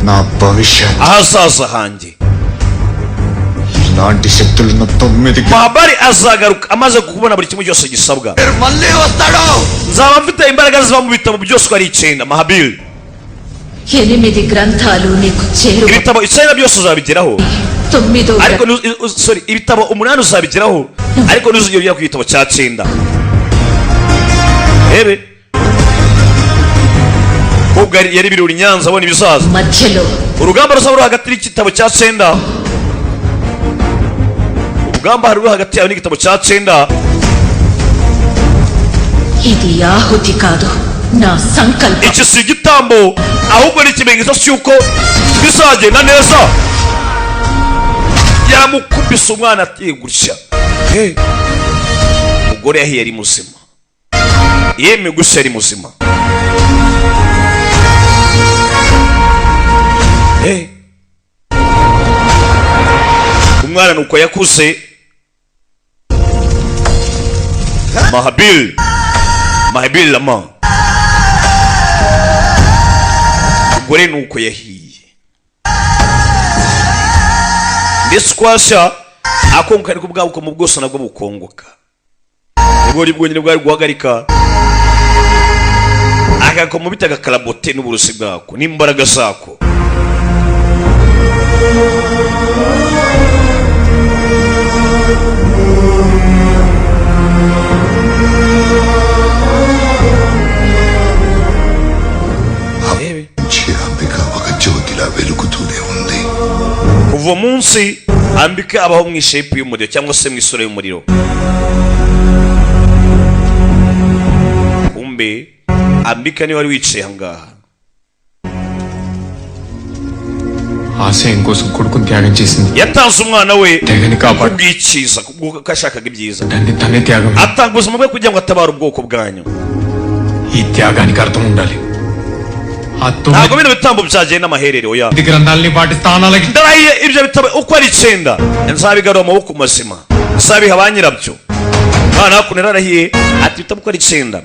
నా భవిష్యత్. Ahazaza hanjye. ఇలాంటి శక్తులున్న తొమ్మిది Mahabari azagaruka amaze kubona buri kimwe cyose gisabwa. మళ్ళీ వస్తాడు. Nzaba mfite imbaraga ziva mu bitabo byose uko ari icyenda, Mahabiri. ఎనిమిది గ్రంథాలు నీకు చేరువ. Ibitabo icyenda byose uzabigeraho. తొమ్మిదో Ariko sorry, ibitabo umunani uzabigeraho, ariko ntuzigera ugera ku gitabo cya cyenda. Rebe, ubwo yari biruri Nyanza abona ibizaza. మధ్యలో Urugamba ruzaba ruri hagati y'igitabo cya cyenda, urugamba ruri hagati yawe n'igitabo cya cyenda. ఇది ఆహుతి కాదు. నా సంకల్పం. Iki si igitambo, ahubwo ni ikimenyetso cy'uko bizagenda neza. Yamukubise umwana ateye gutya. Hey. Umugore yahiye ari muzima, yemwe gusa yari muzima. Hey. Umwana nuko yakuze. Mahabil, Mahabil lama. Umugore nuko yahiye, ndetse ukwasha akongoka, ariko bwabo mu bwose nabwo bukongoka, nibwo buri bwonyine bwari guhagarika agakomo bitaga karabote n'uburozi bwako n'imbaraga zako. నుంచి అంబిక ఒక జ్యోతిలా వెలుగుతూనే ఉంది. Kuva uwo munsi Ambika abaho mu ishape y'umuriro cyangwa se mu isura y'umuriro. Kumbe Ambika niwe wari wicaye ahangaha. ఆశయం కోసం కొడుకుని త్యాగం చేసింది. Yatanze umwana we తెగని కాపాడు kubw'icyiza, kubw'uko ashakaga ibyiza. దాన్ని తనే త్యాగం. Atanga ubuzima bwe kugira ngo atabare ubwoko bwanyu. ఈ త్యాగానికి అర్థం ఉండాలి. ఆ Ntabwo తొమ్మిది bino bitambo byagenda amaherere, oya. గ్రంథాలని వాటి స్థానాలకి Ndarahiye, ibyo bitabo uko ari icyenda nzabigarura amaboko mazima, nzabiha ba nyirabyo. Mwana hakuno yararahiye ati ibitabo uko ari icyenda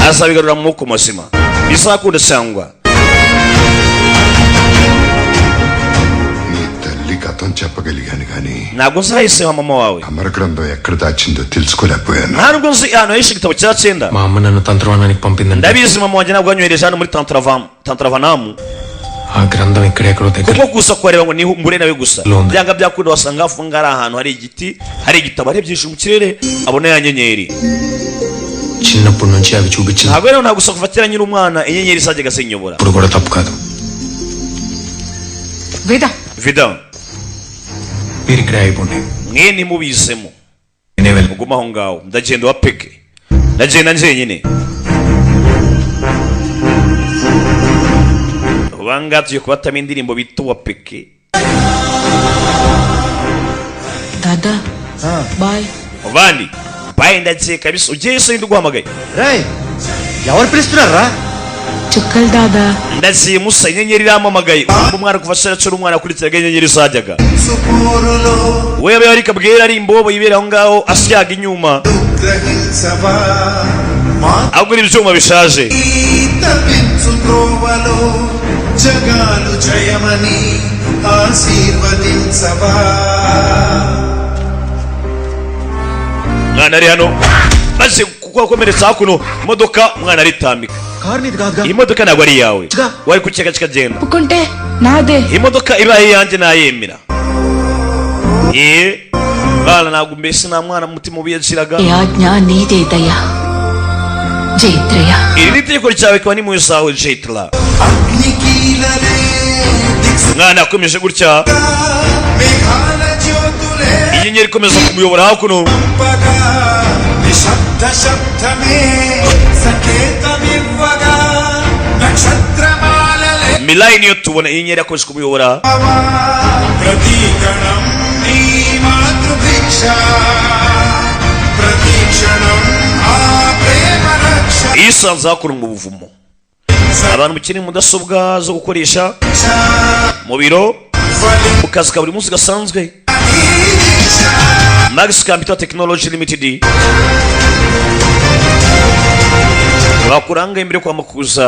azabigarura mu maboko mazima, bizakunda cyangwa నీ తల్లి కథం చెప్పగలిగాను కానీ ntabwo nzayiseho mama wawe. అమర గ్రంథం ఎక్కడ దాచిందో తెలుసుకోలేకపోయాను. Nta nubwo nzi ahantu yahishe igitabo cya cyenda. మా అమ్మ నన్ను తంత్రవనానికి పంపిందంటే Ndabizi, mama wanjye ntabwo yanyohereje hano muri Tantravanam ఆ గ్రంథం ఇక్కడెక్కడో దగ్గర kubwo gusa kuhareba ngo niho mbure nawe gusa. London. Byanga byakunda wasanga hafi aho ngaho ari ahantu hari igiti, hari igitabo. Arebye hejuru mu kirere abona ya nyenyeri. చిన్నప్పటి నుంచి అవి చూపించింది. Ntabwo rero ntabwo gusa kuva kera nkiri umwana inyenyeri zajyaga zinyobora. ఇప్పుడు కూడా తప్పు కాదు. వేద. Vida. మీరు ఇక్కడే అయిపోండి. Mwe ntimubizemo. నేనే వెళ్ళి Mugume aho ngaho, ndagenda wa peke, ndagenda njyenyine. Ubanga tugiye kubatamo indirimbo bita uwa peke. దాదా, bye. Muvandi, bye, ndagiye kabisa. Ugiye se? Ndi uguhamagaye. రేయ్, ఎవరు పిలుస్తున్నారా? చుక్కలు దాదా. Ndagiye musa, inyenyeri irampamagaye. Urumva umwana kuva kera akiri umwana akurikiraga inyenyeri zajyaga we yaba yari kabwera ari imbobo yibera aho ngaho asyaga inyuma agura ibyuma bishaje. జగాలు జయమని ఆశీర్వదించవా. Mwana ari hano maze kuko akomeretse hakuno imodoka, umwana aritambika. Car నీది కాదుగా. Iyi modoka ntabwo ari iyawe, wari kukeka kikagenda. ఒప్పుకుంటే నాదే. Iyi modoka ibaye iyanjye nayemera. Ye mwana ntabwo mbese nta mwana mutima mubi yagiraga. ఈ ఆజ్ఞ నీదే దయా జైత్రయ. Iri ni itegeko ryawe ikaba n'impuhwe zawe, Jetla. అగ్నికీలలే Umwana yakomeje gutya, మేఘాల జ్యోతులే inyenyeri ikomeza kumuyobora hakuno. పగా నిశ్శబ్ద శబ్దమే సంకేతమివ్వగా నక్షత్రమాలలే Milayi niyo tubona inyenyeri yakomeje kumuyobora. ప్రతీకణం నీ మాతృభిక్ష ప్రతీక్షణం ఆ ప్రేమ రక్ష. Yisanze hakuno mu buvumo. Abantu mukeneye mudasobwa zo gukoresha mu biro, mu kazi ka buri munsi gasanzwe, Max Computer Technology Limited bakuranga imbere kwa Makuza,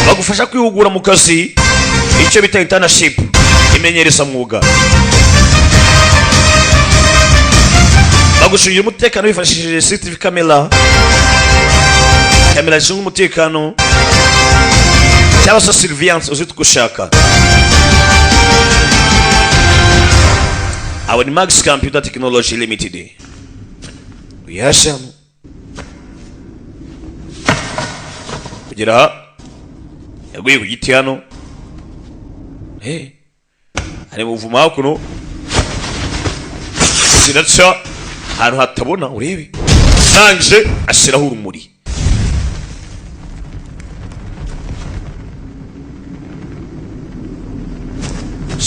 bagufasha kwihugura mu kazi, icyo bita internship, imenyereza mwuga, bagucungira umutekano wifashishije CCTV camera, kamera zishinzwe umutekano cyangwa se surveillance uzita uko ushaka. Abo ni Max Computer Technology Limited. Uyashamo kugera aha yaguye ku giti hano. Ari mu buvumo hakuno, ziraca ahantu hatabona urebe. Arangije ashyiraho urumuri.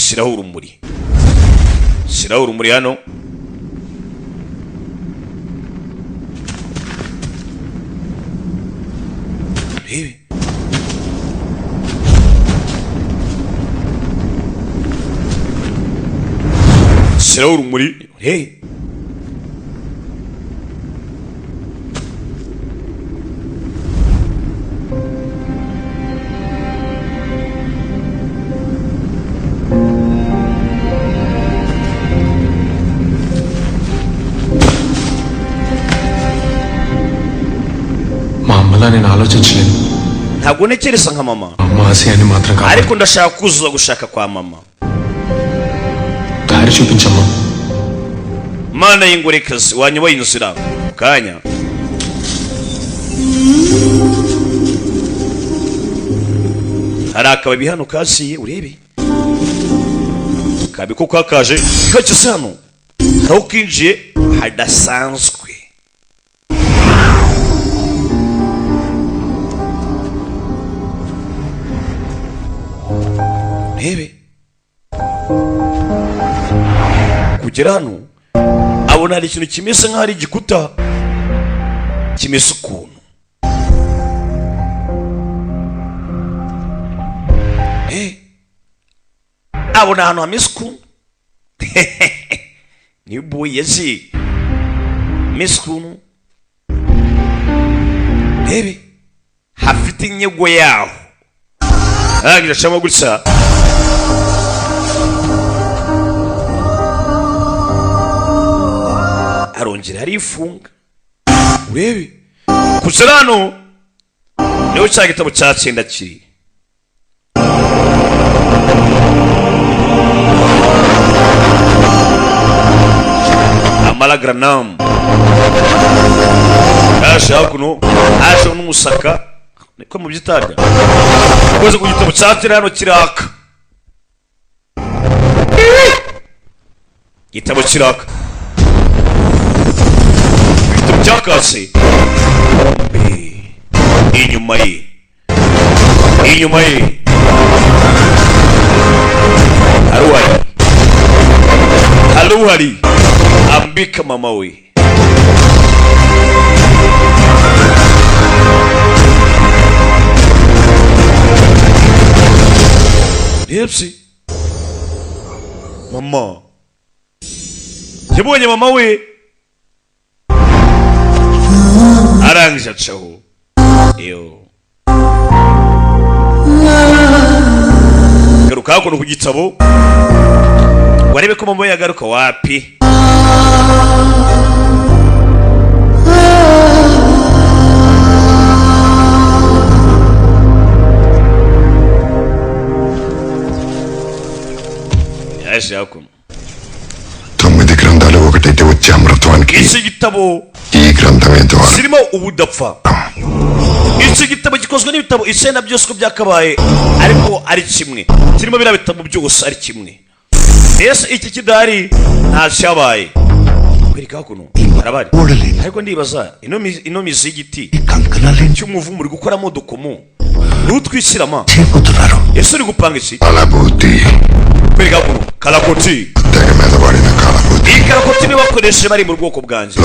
Shyiraho urumuri, shyiraho urumuri hano. Rebe shyiraho urumuri. Hey, మా అమ్మలా నేను ఆలోచించలేను. Ntabwo ntekereza nka mama, అమ్మ ఆశయాన్ని మాత్రం కాదు, ariko ndashaka kuzuza gushaka kwa mama. దారి చూపించమ్మా. Mana y'ingorekazi, wanyoboye inzira mu kanya. Hari akababi hano kasiye, urebe kabi ko kakaje kageze hano, aho kinjiye hadasanzwe. Urebe kugera hano abona hari ikintu kimeze nk'aho ari igikuta kimeze ukuntu. Abona ahantu hameze ukuntu niyo boyi meze ukuntu. Rebe hafite inyego yaho, arangije acamo gutya. Arongera arifunga. Urebe kugera hano niho cya gitabo cya cyenda kiri. Amalagranam yaje hakuno, aje n'umusaka niko mu byitarya koze ku gitabo cya cyenda hano kiraka. Igitabo kiraka, igitabo cyakase. Inyuma ye, inyuma ye haruhari, haruhari ambika mama we. Hepsi mama yabonye mama we, arangije acaho. Iyo garuka hakuno ku gitabo warebe ko mama we yagaruka wapi. Yaje hakuno. 9 గ్రంథాలు ఒకటైతే వచ్చే అమృత్వానికి Iki gitabo ఈ గ్రంథమే ద్వారం. Zirimo ubudapfa. Iki gitabo gikozwe n'ibitabo 9 byose uko byakabaye, ariko ari kimwe kirimo biriya bitabo byose ari kimwe. Mbese iki kidahari nta cyabaye. Kwereka hakuno harabari, ariko ndibaza ino mizi y'igiti cy'umuvumu uri gukoramo udukomo n'utwishyirama. Ese uri gupanga iki? Kwereka hakuno karakoti. Iyi karakoti niyo bakoresheje bari mu bwoko bwanjye.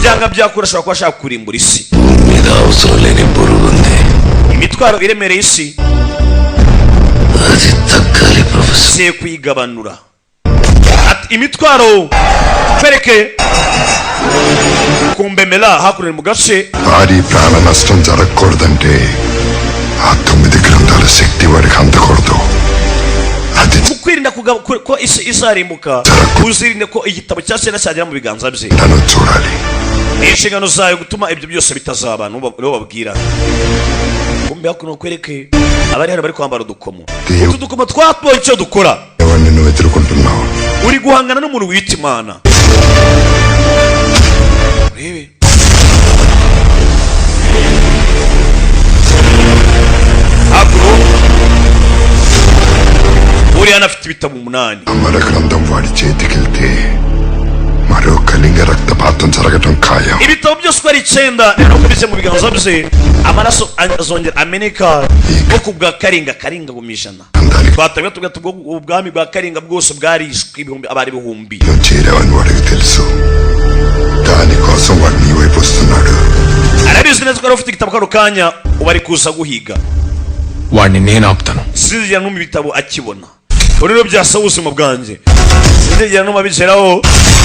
Byanga byakura ashobora kuba ashaka kurimbura isi. Imitwaro iremereye isi se kuyigabanura. Ati imitwaro kwereke kumbemera hakurya mu gace. భారీ ప్రాణ నష్టం జరగకూడదంటే ఆ 9 గ్రంథాల శక్తి వాడికి అందకూడదు. Mu kwirinda ko isi izarimbuka, uzirinde ko igitabo cya cyenda cyagera mu biganza bye. Ni inshingano zayo gutuma ibyo byose bitazaba. Nibo babwira. Kumbe hakuno kwereke abari hano bari kwambara udukomo. Utu dukomo twatubonye icyo dukora. Uri guhangana n'umuntu wita Imana. Urebe hakuno uriya anafite ibitabo 8. అమర గ్రంథం వాడి చేతికెళ్తే మరో కళింగ రక్తపాతం జరగటం ఖాయం. Ibitabo byose uko ari icyenda nirakomeze mu biganza bye, amaraso azongera ameneka nko ku bwa Karinga. Karinga mu 100 twatabwa tugato, ubwami bwa Karinga bwose bwarishwe, ibihumbi abari ibihumbi. నువ్వు చేరావని వాడికి తెలుసు. దానికోసం వాడు నీ వైపు వస్తున్నాడు. Arabizi neza ko yari ufite igitabo. Kano kanya ubu ari kuza guhiga. వాడిని నేను ఆపుతాను. Sinzigera numa ibitabo akibona ubu rero byasaba ubuzima bwanjye. Sinzigera numa bigeraho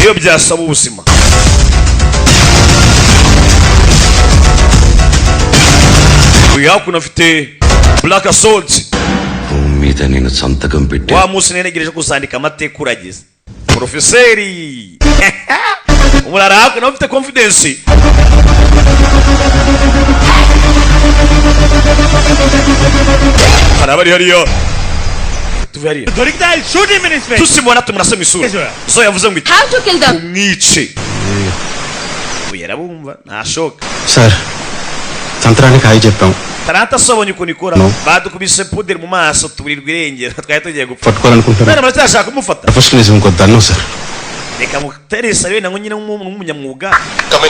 iyo byasaba ubuzima. Uyu hakuno afite black assault. భూమి మీద నేను సంతకం పెట్టే Wa munsi neregereje kuzandika amateka urageze, porofeseri. Umurara hakuno afite confidence. Hari abari hariya, tuve hariya. దొరికితే shoot him in his face. Tusimubona tumurase mu isura. So yavuze ngo iki? How to kill them? Umwice. Uyu yarabumva ntashoka. Sir, తంత్రానికి hi చెప్పాం. Taranta asobonye ukuntu ikora. No. Badukubise puderi mu maso, tuburirwa irengero, twari tugiye gupfa. పట్టుకోవాలనుకుంటున్నారు. None muracyashaka kumufata? Professionalism కొద్దన్ను sir. Reka muteresa wenda ngo nyine nk'umunyamwuga,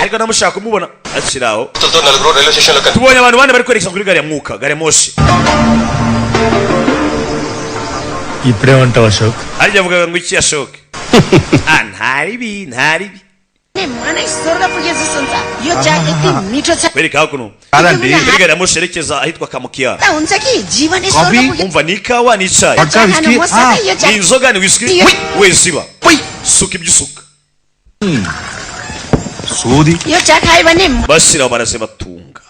ariko namushaka kumubona akiri aho. నలుగురు railway station లో Tubonye abantu bane bari kwerekeza kuri gari ya mwuka, gari ya moshi. ఇప్పుడేమంటావు Ashok? Harya avugaga ngo iki yashoke? Ah, ntaribi ntaribi. मनै स्वर्ग पुगे जस्तो हुन्छ। यो चा यति मिठो छ। Kwereka hakuno కాదండి. Kuri gari ya moshi yerekeza ahitwa Kamukiya. हुन्छ कि जीवनै स्वर्ग पुगे। Umva, ni ikawa, ni icyayi, Vodka, whisky, ah. ni inzoga, ni whisky. We ziba, suka ibyo usuka. సూది. यो चा खायो भने Bashyiraho baraze batunga.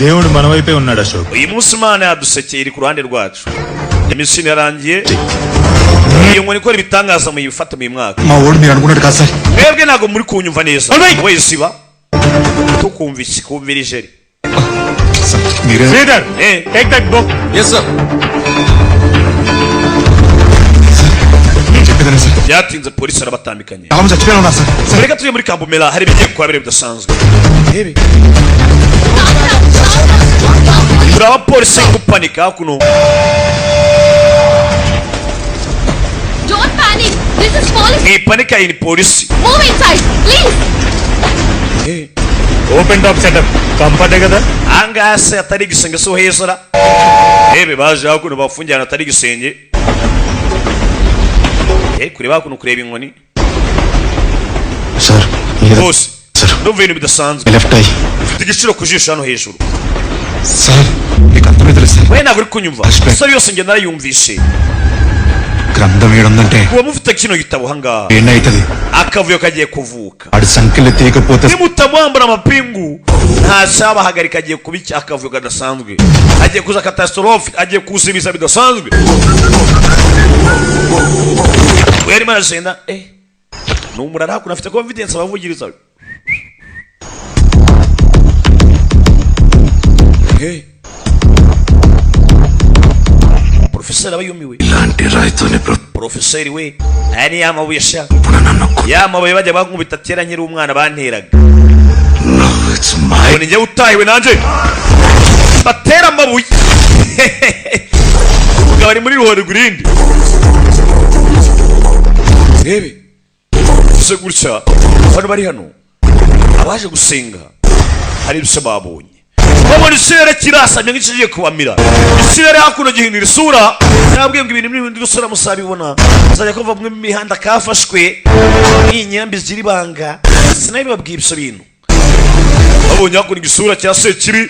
దేవుడు మన వైపే ఉన్నాడు Ashok. Uyu munsi Imana yadusekeye, iri ku ruhande rwacu. Imikino yarangiye. Iyo nkoni ikora ibitangaza muyifate mu mwaka. మా ఓడు మీరు అనుకున్నట్టు కాదు sir. Mwebwe ntabwo muri kunyumva neza. We ziba, tukumva iki? Kumvira ijeri. మీరే. Sridhar, take that book. Yes sir. నేను చెప్పేదాన్ని sir. Byatinze, polisi arabatambikanye. చాలా మంది చచ్చిపోయినా ఉన్నారు sir. Reka tujye muri Kambumera, hari ibigiye kuhabera bidasanzwe. Rebe, turi abapolisi gupanika hakuno. Don't panic. This is police. Mwipanika, iyi ni polisi. Move inside, please. Open top setup కంఫర్టే కదా? Ahangaha se atari igisenge si heza? Rebe, baje hakuno bafungiye ahantu atari igisenge. Kureba hakuno, kureba inkoni. Sir. Bose ndumva ibintu bidasanzwe. Left I. Ufite igiciro ku jisho hano hejuru. Sir, మీకు అర్థమైతలేదు sir. We ntabwo uri kunyumva. Isore yose njye narayumvishe. గ్రంథం ఏడుందంటే Kuba mufite kino gitabo ahangaha, ఏడైతుంది. Akavuyo kagiye kuvuka. ఆడి సంఖ్యలు తీయకపోతే Nimutamwambura amapingu nta cyabahagarika. Agiye kuba iki? Akavuyo kadasanzwe, agiye kuza catastrophe, agiye kuza ibiza bidasanzwe. We yarimo aragenda, ni umurara hakuno afite confidence abavugiriza. Profeseri aba yumiwe. ఇలాంటి రాయితోనే Profeseri we, aya ni ya mabuye sha, ya mabuye bajya bankubita kera nkiri umwana banteraga. It's my Ngo ni njyewe utahiwe, nanjye batera amabuye. Umugabo ari muri ruhori rw'irindi. Rebe se gutya, bano bari hano abaje gusenga hari ibyo babonye. Babona ikirere kirasamye nk'ikigiye kubamira. Ikirere hakuno gihindura isura. Nabwiye ngo ibintu bihindura isura muzabibona, muzajya kumva mwe mu mihanda kafashwe n'inyambi zigira ibanga. Sinabibabwiye ibyo bintu. Babonye hakuno igisura cya Sekibi.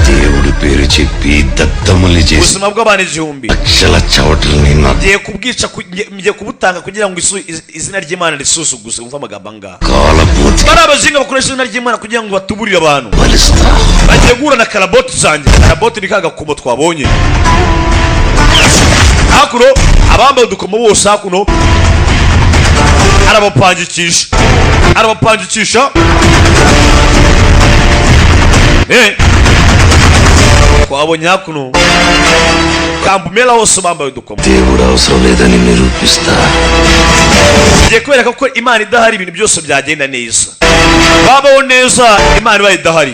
దేవుడి పేరు చెప్పి దత్తముల్ని చేసి Ubuzima bw'abantu igihumbi లక్షల చవటల్ని నా ngiye kubwica, ngiye kubutanga kugira ngo izina ry'Imana risuzuguze. Umva amagambo angaha. కాలబోతి Bari abazinga bakoresha izina ry'Imana kugira ngo batuburire abantu. బలిస్తా. Bagiye guhura na karaboti zanjye. Karaboti ni ka gakomo twabonye hakuno. Abambaye udukomo bose hakuno arabapangikisha, arabapangikisha. Twabonye hakuno Kambumela hose bambaye udukomo. దేవుడు అవసరం లేదని నిరూపిస్తా. Ngiye kubereka ko Imana idahari ibintu byose byagenda neza, babaho neza Imana ibaye idahari.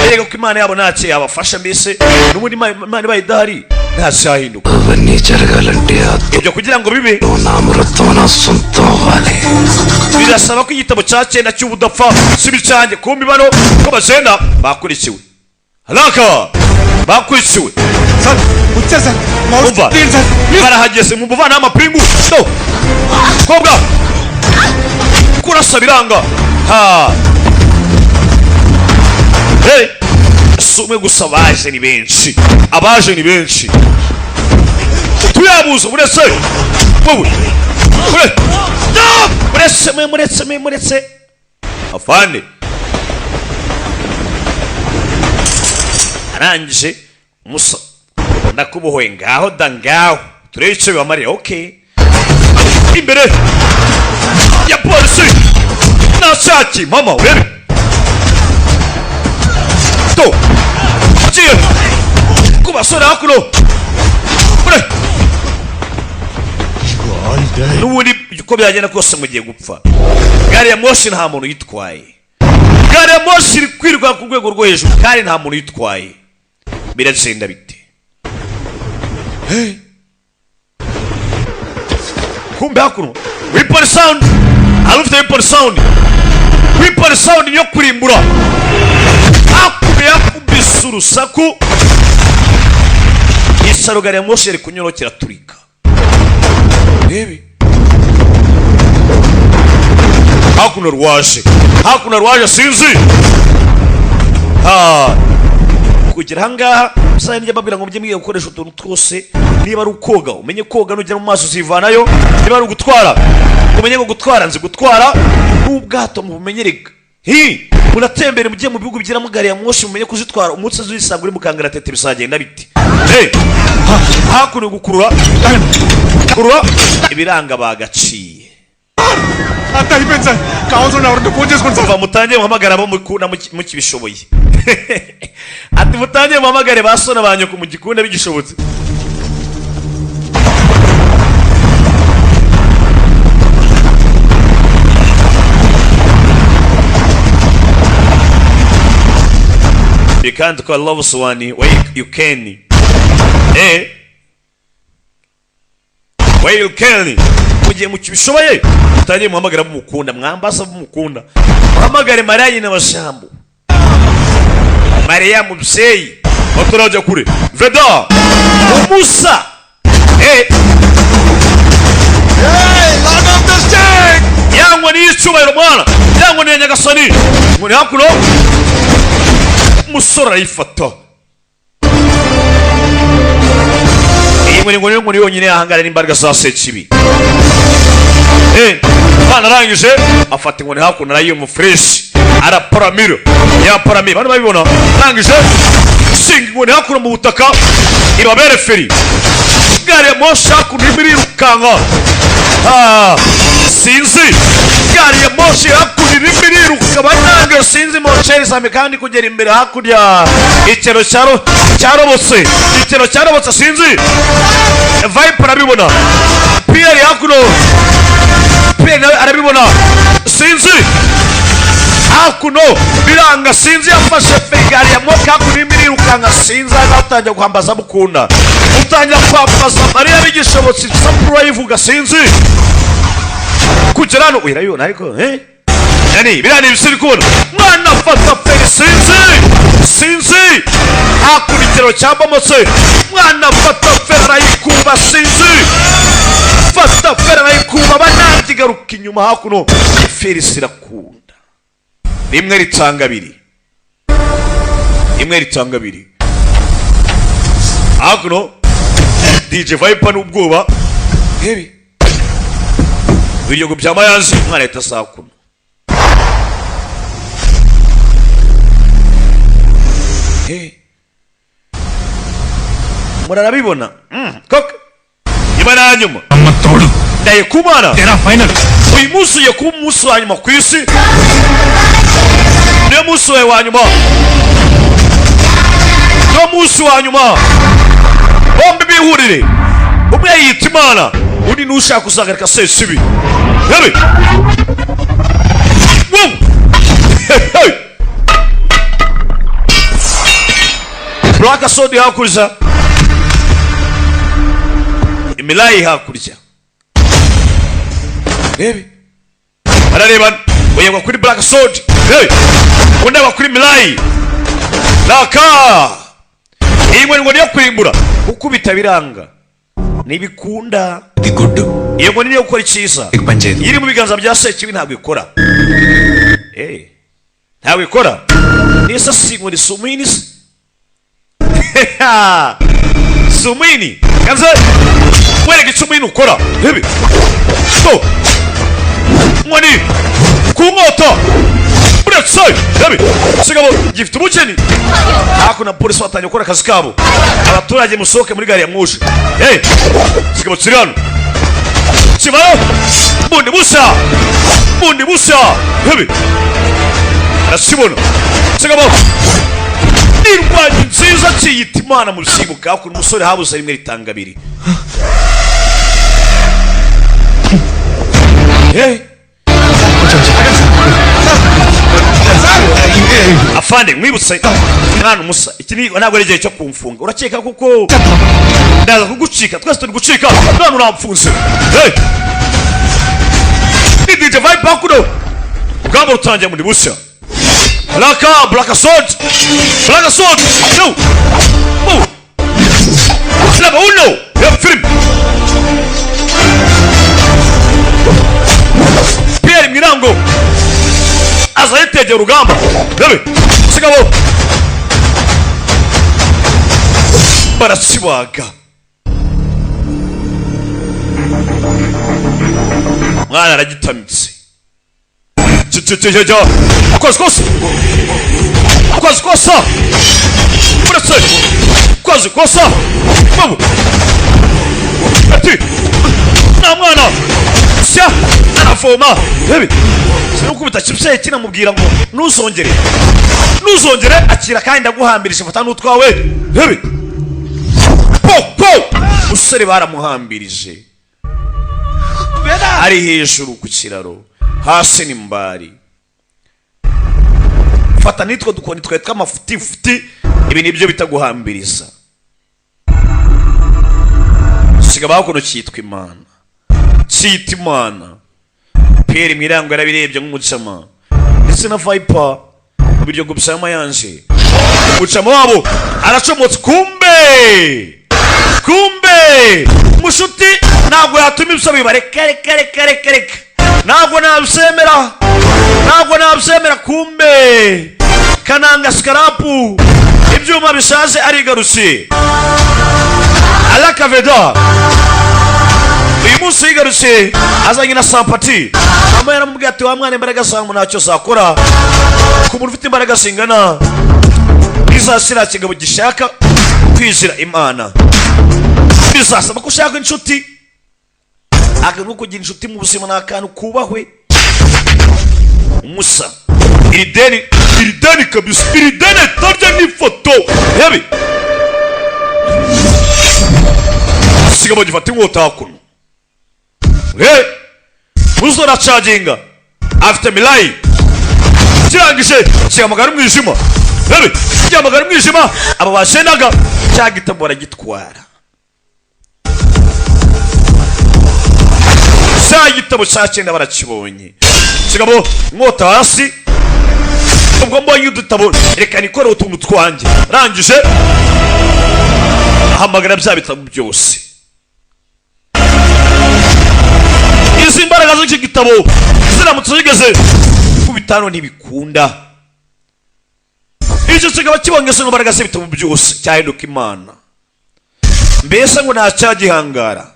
Bereka ko Imana yabo ntacyo yabafasha mbese n'ubundi Imana ibaye idahari. Ntacyahinduka. అవన్నీ జరగాలంటే ఆ Ibyo kugira ngo bibe, అమృతం నా సొంతం అవ్వాలి. Birasaba ko igitabo cya cyenda cy'ubudapfa siba icyanjye. Kumbi bano ko bagenda bakurikiwe, haraka bakurikiwe. Umva, barahageze mu muvana amapingu no kobwa kurasa biranga. Ha, hey, si umwe gusa, abaje ni benshi, abaje ni benshi. Tuyabuze muretse wowe mure no muretse mwe muretse mwe muretse afande arangije musa ndakubohoye. Ngaho da, ngaho turebe icyo bibamarira. Okay, imbere ya polisi nashaki mama urebe to agiye ku basore hakuno ure n'ubundi uko byagenda kose mugiye gupfa. Gari ya moshi nta muntu uyitwaye. Gari ya moshi iri kwiruka ku rwego rwo hejuru kandi nta muntu uyitwaye. Biragenda bite? Hey. Kumbe hakuno weapon sound, hari ufite weapon sound. Weapon sound niyo kurimbura. Hakuno yakubise urusaku isaro, gari ya moshi iri kunyura kiraturika. Rebe hakuno rwaje, hakuno rwaje sinzi ha kugera ahangaha. Musaza njya mbabwira ngo mujye mwiga gukoresha utuntu twose. Niba ari ukoga, umenye koga, nugera mu maso uzivanayo. Niba ari ugutwara, umenye ngo gutwara, nzi gutwara n'ubwato mubumenyerega. Hi muratembere mujye mu bihugu bigiramo gari ya moshi, mumenye kuzitwara. Umunsi uzisanga uri mu kangaratete bizagenda bite? Hey, hakuno gukurura kurura ibiranga bagaciye. అంత అయిపోయింది సార్ కావాల్సిన ఎవరిని ఫోన్ చేసుకోండి sir. Kuva mutangiye muhamagara abo mukunda mukibishoboye. Ati mutangiye muhamagare ba so na ba nyoko mugikunda bigishobotse. You can't call love someone where you can. Eh? Where you can. Mu gihe mukibishoboye mutangiye muhamagara abo mukunda, mwambaza abo mukunda, muhamagare Mariya nyina wa Jambo, Mariya mubyeyi batarajya kure. Veda umusa, eh, yangwa ni icyubahiro mwana, yangwa ni nyagasani ngo ni hakuno. Umusore arayifata iyi nkoni ngo niyo nkoni yonyine yahangana n'imbaraga za Sekibi. Eh, mwana arangije afata inkoni hakuno, arayiyumva fresh, araparamira yaparamira bano babibona. Arangije shinga inkoni hakuno mu butaka, ibabere feri. Gari ya moshi hakuno irimo irirukanka. Ah, sinzi, gari ya moshi hakuno irimo iriruka banange sinzi mosheri same kandi kugera imbere hakurya ikero cyaro cyarobotse, ikero cyarobotse sinzi. Viper arabibona, Pierre hakuno, Pierre nawe arabibona sinzi hakuno biranga sinzi yafashe gari ya moshi hakuno irimo irirukanka sinzi. Atangira guhambaza mukunda, utangira kwambaza Mariya bigishobotse, isapuro ayivuga sinzi kugera hano urabibona ariko eh yani biriya ni ibisiri kubona. Mwana afata feri sinzi sinzi hakuno ikiraro cyabomotse. Mwana afata feri arayikuba sinzi, fata feri arayikuba banange igaruka inyuma hakuno. Feri sirakunda rimwe ritanga abiri, rimwe ritanga abiri hakuno. DJ Viper n'ubwoba hebi ibiryogo bya mayanzi umwana ahita asakuno. Hey. Murarabibona koko nyuma na nyuma అమ్మ తోడు ndaye kumana tera final. Uyu munsi ugiye kuba umunsi wa nyuma ku isi, niyo munsi wawe wa nyuma, niwo munsi wa nyuma. Bombi bihurire, umwe yita Imana, undi n'ushaka kuzagarika Sekibi. Yabe wow. Hey. Black Sword hakurya. Milayi hakurya. Rebe, bararebana, uyagwa kuri Black Sword. Hey! Undi agwa kuri Milayi raka. Iyi nkoni ngo niyo kurimbura, gukubita biranga, ntibikunda. ఇది గుడ్డు. Iyo nkoni niyo gukora icyiza. పనిచేయదు. Iri mu biganza bya Sekibi ntabwo ikora. Ntabwo ikora nisa. Si inkoni, si umwini se, si umwini. Kanze wereka icyo umwini ukora. Rebe to nkoni ku nkota uretse. Rebe, sigabo gifite ubukeni. Hakuno polisi batangiye gukora akazi kabo. Abaturage musohoke muri gari ya moshi. Hey, sigabo kiri hano kibayo bundi bushya, bundi bushya. Rebe, arakibona sigabo n'irwanyi nziza kiyita Imana mu bisimbuka. Hakuno umusore habuze rimwe ritanga abiri. Hey. Afande, mwibutse mwana umusa, iki ni ntabwo ari igihe cyo kumfunga. Urakeka kuko ndaza kugucika? Twese turi gucika none uramfunze. Hey! Ni DJ Vibe hakuno, urugamba rutangiye muri bushya. Raka Black Sword, Black Sword, no mu Laba uno ya film Pierre Mirango aza yitegera urugamba. Rebe, sigabo barakibaga, mwana aragitamitse. Cyo koze kose, koze kosa, uretse koze kosa babu ati nta mwana sya aravoma. Rebe, sinukubita kibyeyi kinamubwira ngo ntuzongere, ntuzongere, akira kandi ndaguhambirije, fata n'utwawe. Rebe, po po musore baramuhambirije, ari hejuru ku kiraro, hasi ni mbari. Fata nitwo dukoni twawe tw'amafutifuti. Ibi nibyo bita guhambiriza. Siga bakuno cyitwa Imana, cyita Imana. Pierre Mirango yarabirebye nk'umucama, ndetse na Viper mu biryo gusama yanje umucama wabo aracomotse. Kumbe, kumbe mushuti ntabwo yatuma ibyo biba. Reka reka reka reka reka, ntabwo nabyemera, ntabwo nabyemera. Kumbe kananga sikarapu ibyuma bishaje arigarukiye Alakaveda. Uyu munsi yigarutse azanye na Sampati. Mama yaramubwiye ati: "Wa mwana, imbaraga zawe ntacyo zakora ku muntu ufite imbaraga zingana izasira kigabo gishaka kwizira Imana. Bizasaba ko ushaka inshuti." Akantu ko kugira inshuti mu buzima ni akantu kubahwe. Umusa iri deni, iri deni kabisa, iri deni tarya n'ifoto yabi. Sigabo gifata inkota hakuno. Hey! Musore aracaginga afite milayi kirangije kihamagara umwijima. Rebe, gihamagara umwijima. Aba bashendaga cya gitabo baragitwara, cya gitabo cya cyenda barakibonye. Kigabo inkota hasi. Ubwo mbonye udutabo, reka nikore utuntu twanjye. Rangije ahamagara bya bitabo byose. Izi mbaraga z'iki gitabo ziramutse zigeze ku bitanu ntibikunda. Icyo kikaba kibonye izo mbaraga z'ibitabo byose cyahinduka Imana, mbese ngo nta cyagihangara.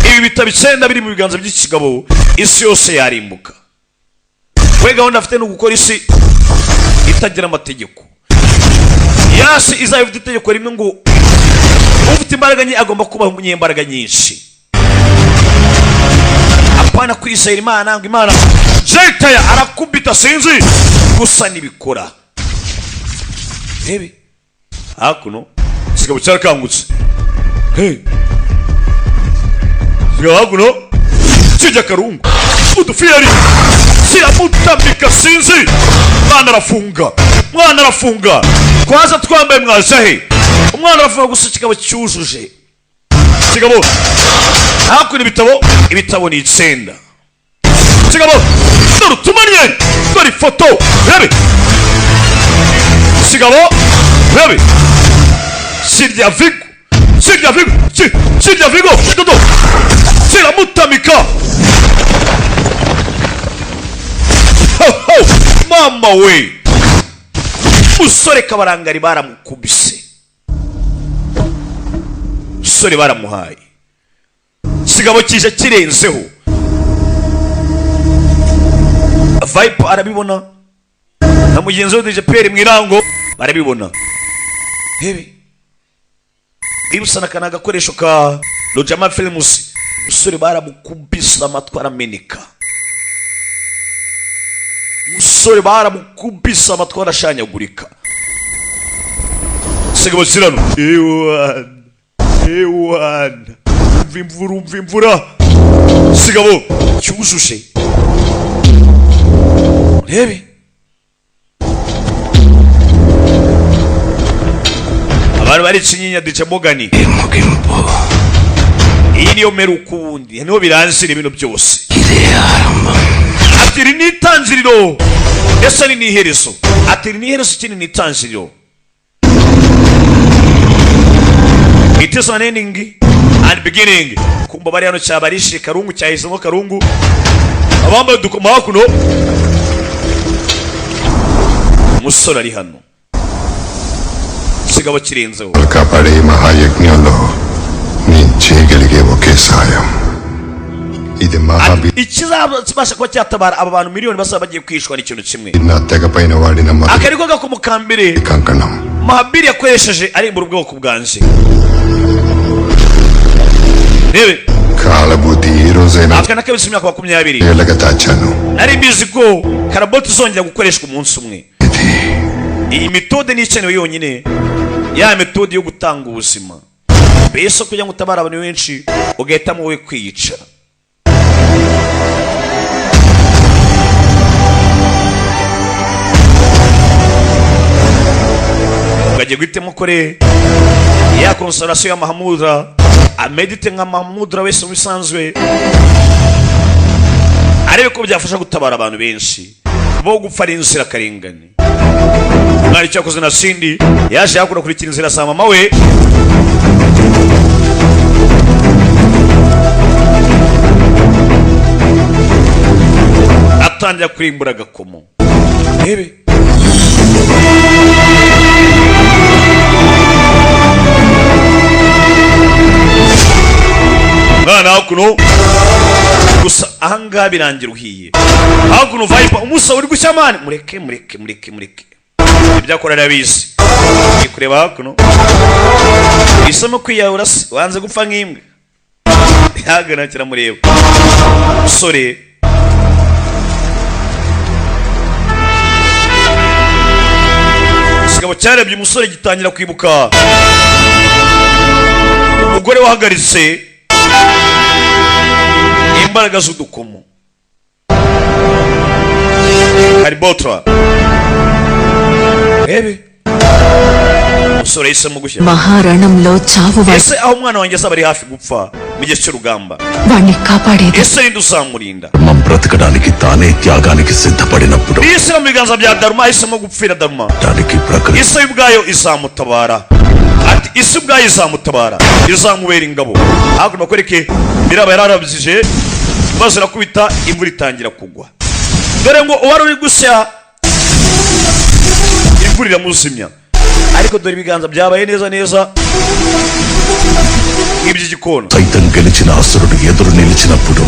Ibi bitabo icyenda biri mu biganza by'iki kigabo, isi yose yarimbuka. We gahunda afite ni ugukora isi itagira amategeko. Yasi izaba ifite itegeko rimwe ngo ufite imbaraga nke agomba kubaha umunyembaraga nyinshi, apana kwizera Imana ngo Imana jetaya arakubita sinzi gusa nibikora. Rebe, hakuno kigabo cyarakangutse. Hey, kigabo hakuno kijya karungu udufiyeri kiramutambika sinzi. Mwana arafunga, mwana arafunga, twaza twambaye mwaje he. Umwana arafunga gusa kikaba cyujuje. Kigabo hakuno ibitabo, ibitabo ni 9. Kigabo dore utumanye, dore ifoto, rebe Kigabo, rebe kirya vigo, kirya vigo, kirya vigo, dodo kiramutamika. Mama we, musore kabarangari baramukubise, musore baramuhaye. Kigabo kije kirenzeho, Viper arabibona na mugenzi we DJ Pierre Mwirango barabibona. Hebe ibusana kana gakoresho ka Rojama Films, musore baramukubise amatwi arameneka, musore baramukubise amatwi arashanyagurika. Sigabo kirano ewana ewana, umva imvura, umva imvura. Sigabo cyujuje, rebe abantu bari kinyinya DJ Morgan. Iyi niyo meruka, ubundi niho biranzira ibintu byose. Ati iri ni itangiriro ndetse ni n'iherezo. Ati iri ni iherezo ikindi ni itangiriro. It is an ending and beginning. Kumba bari hano cyabarishe karungu cyahisemo karungu. Abambaye udukoma hakuno. Umusore ari hano. Kigabo kirenzeho. కాపాడే ఈ మహాయజ్ఞంలో నేను చేయగలిగే ఒకే సాయం ఇది మహాబీ Ikizabasha kuba cyatabara aba bantu miliyoni bazaba bagiye kwishwa n'ikintu kimwe. నా తెగపైన వాడిన మొదటి Akariko gakomokambere కంకణం. Mahabiri yakoresheje arimbura ubwoko bwanje. Rebe కాలబుద్ధి ఈ రోజైనా aka nakabise imyaka 20. ఏళ్ళగా దాచాను. Nari mbizi ko karaboti izongera gukoreshwa umunsi umwe. Iyi metode ni ikenewe yonyine, ya metode yo gutanga ubuzima. Mbese kugira ngo utabare abantu benshi ugahitamo wowe kwiyica. Ukagiye guhitamo kore ya consolation ya Mahamudra, amedite nka Mahamudra wese mu bisanzwe, arebe ko byafasha gutabara abantu benshi bo gupfa ari inzirakarengane. Mwari icyo yakoze na Cindy yaje yakura kurikira inzira za mama we. Atangira kurimbura agakomo. Rebe mwana hakuno gusa ahangaha birangira uhiye. Hakuno Viper umusa uri gushya mani, mureke mureke mureke mureke ibyakora arabizi. Ngiye kureba hakuno isomo kwiyahura se wanze gupfa nk'imbwa. Yagana kiramureba musore. Kigabo cyarebye umusore gitangira kwibuka umugore wahagaritse imbaraga z'udukomo. Karibotra rebe umusore yahisemo gushya. మహారణంలో చావు Ese aho umwana wanjye azaba ari hafi gupfa mu gihe cy'urugamba, వాణ్ణి కాపాడేది ese ninde uzamurinda? ధర్మం బ్రతకడానికి తానే త్యాగానికి సిద్ధపడినప్పుడు Isi mu biganza bya Dharma ahisemo gupfira Dharma. దానికి ప్రకృతి Isi ubwayo izamutabara. Ati isi ubwayo izamutabara, izamubera ingabo. Hakuno bakwereke biraba yararabyije maze irakubita imvura itangira kugwa. Dore ngo uwari uri gushya imvura iramuzimya, ariko dore ibiganza byabaye neza neza nk'iby'igikona. సైతం గెలిచిన అసురుడు ఎదురు నిలిచినప్పుడు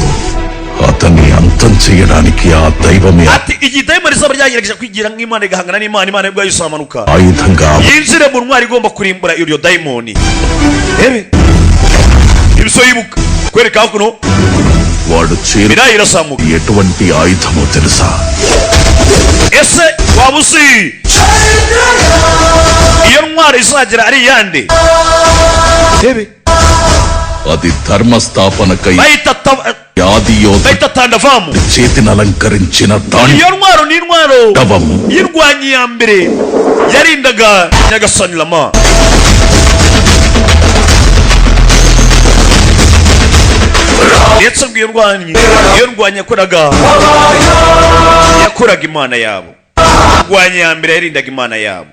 అతన్ని అంతం చేయడానికి ఆ దైవమే Ati igihe dayimoni izaba ryagerageje kwigira nk'Imana igahangana n'Imana, Imana ubwayo izamanuka ఆయుధంగా yinjire mu ntwari igomba kurimbura iryo dayimoni. Rebe ibyo yibuka kwereka hakuno వాడు చేరు birayi irazamuka. ఎటువంటి ఆయుధమో తెలుసా? Ese waba uzi iyo ntwaro izagera ari iyande? Rebe అది ధర్మస్థాపనకై bayita ఆది యోధ bayita tandavamu. చేతిని అలంకరించిన Iyo ntwaro ni intwaro తాండవము. y'indwanyi ya mbere yarindaga Nyagasani Rama. Ndetse ngo iyo ndwanyi yakoraga imana yabo. Ndwanyi ya mbere yarindaga imana yabo.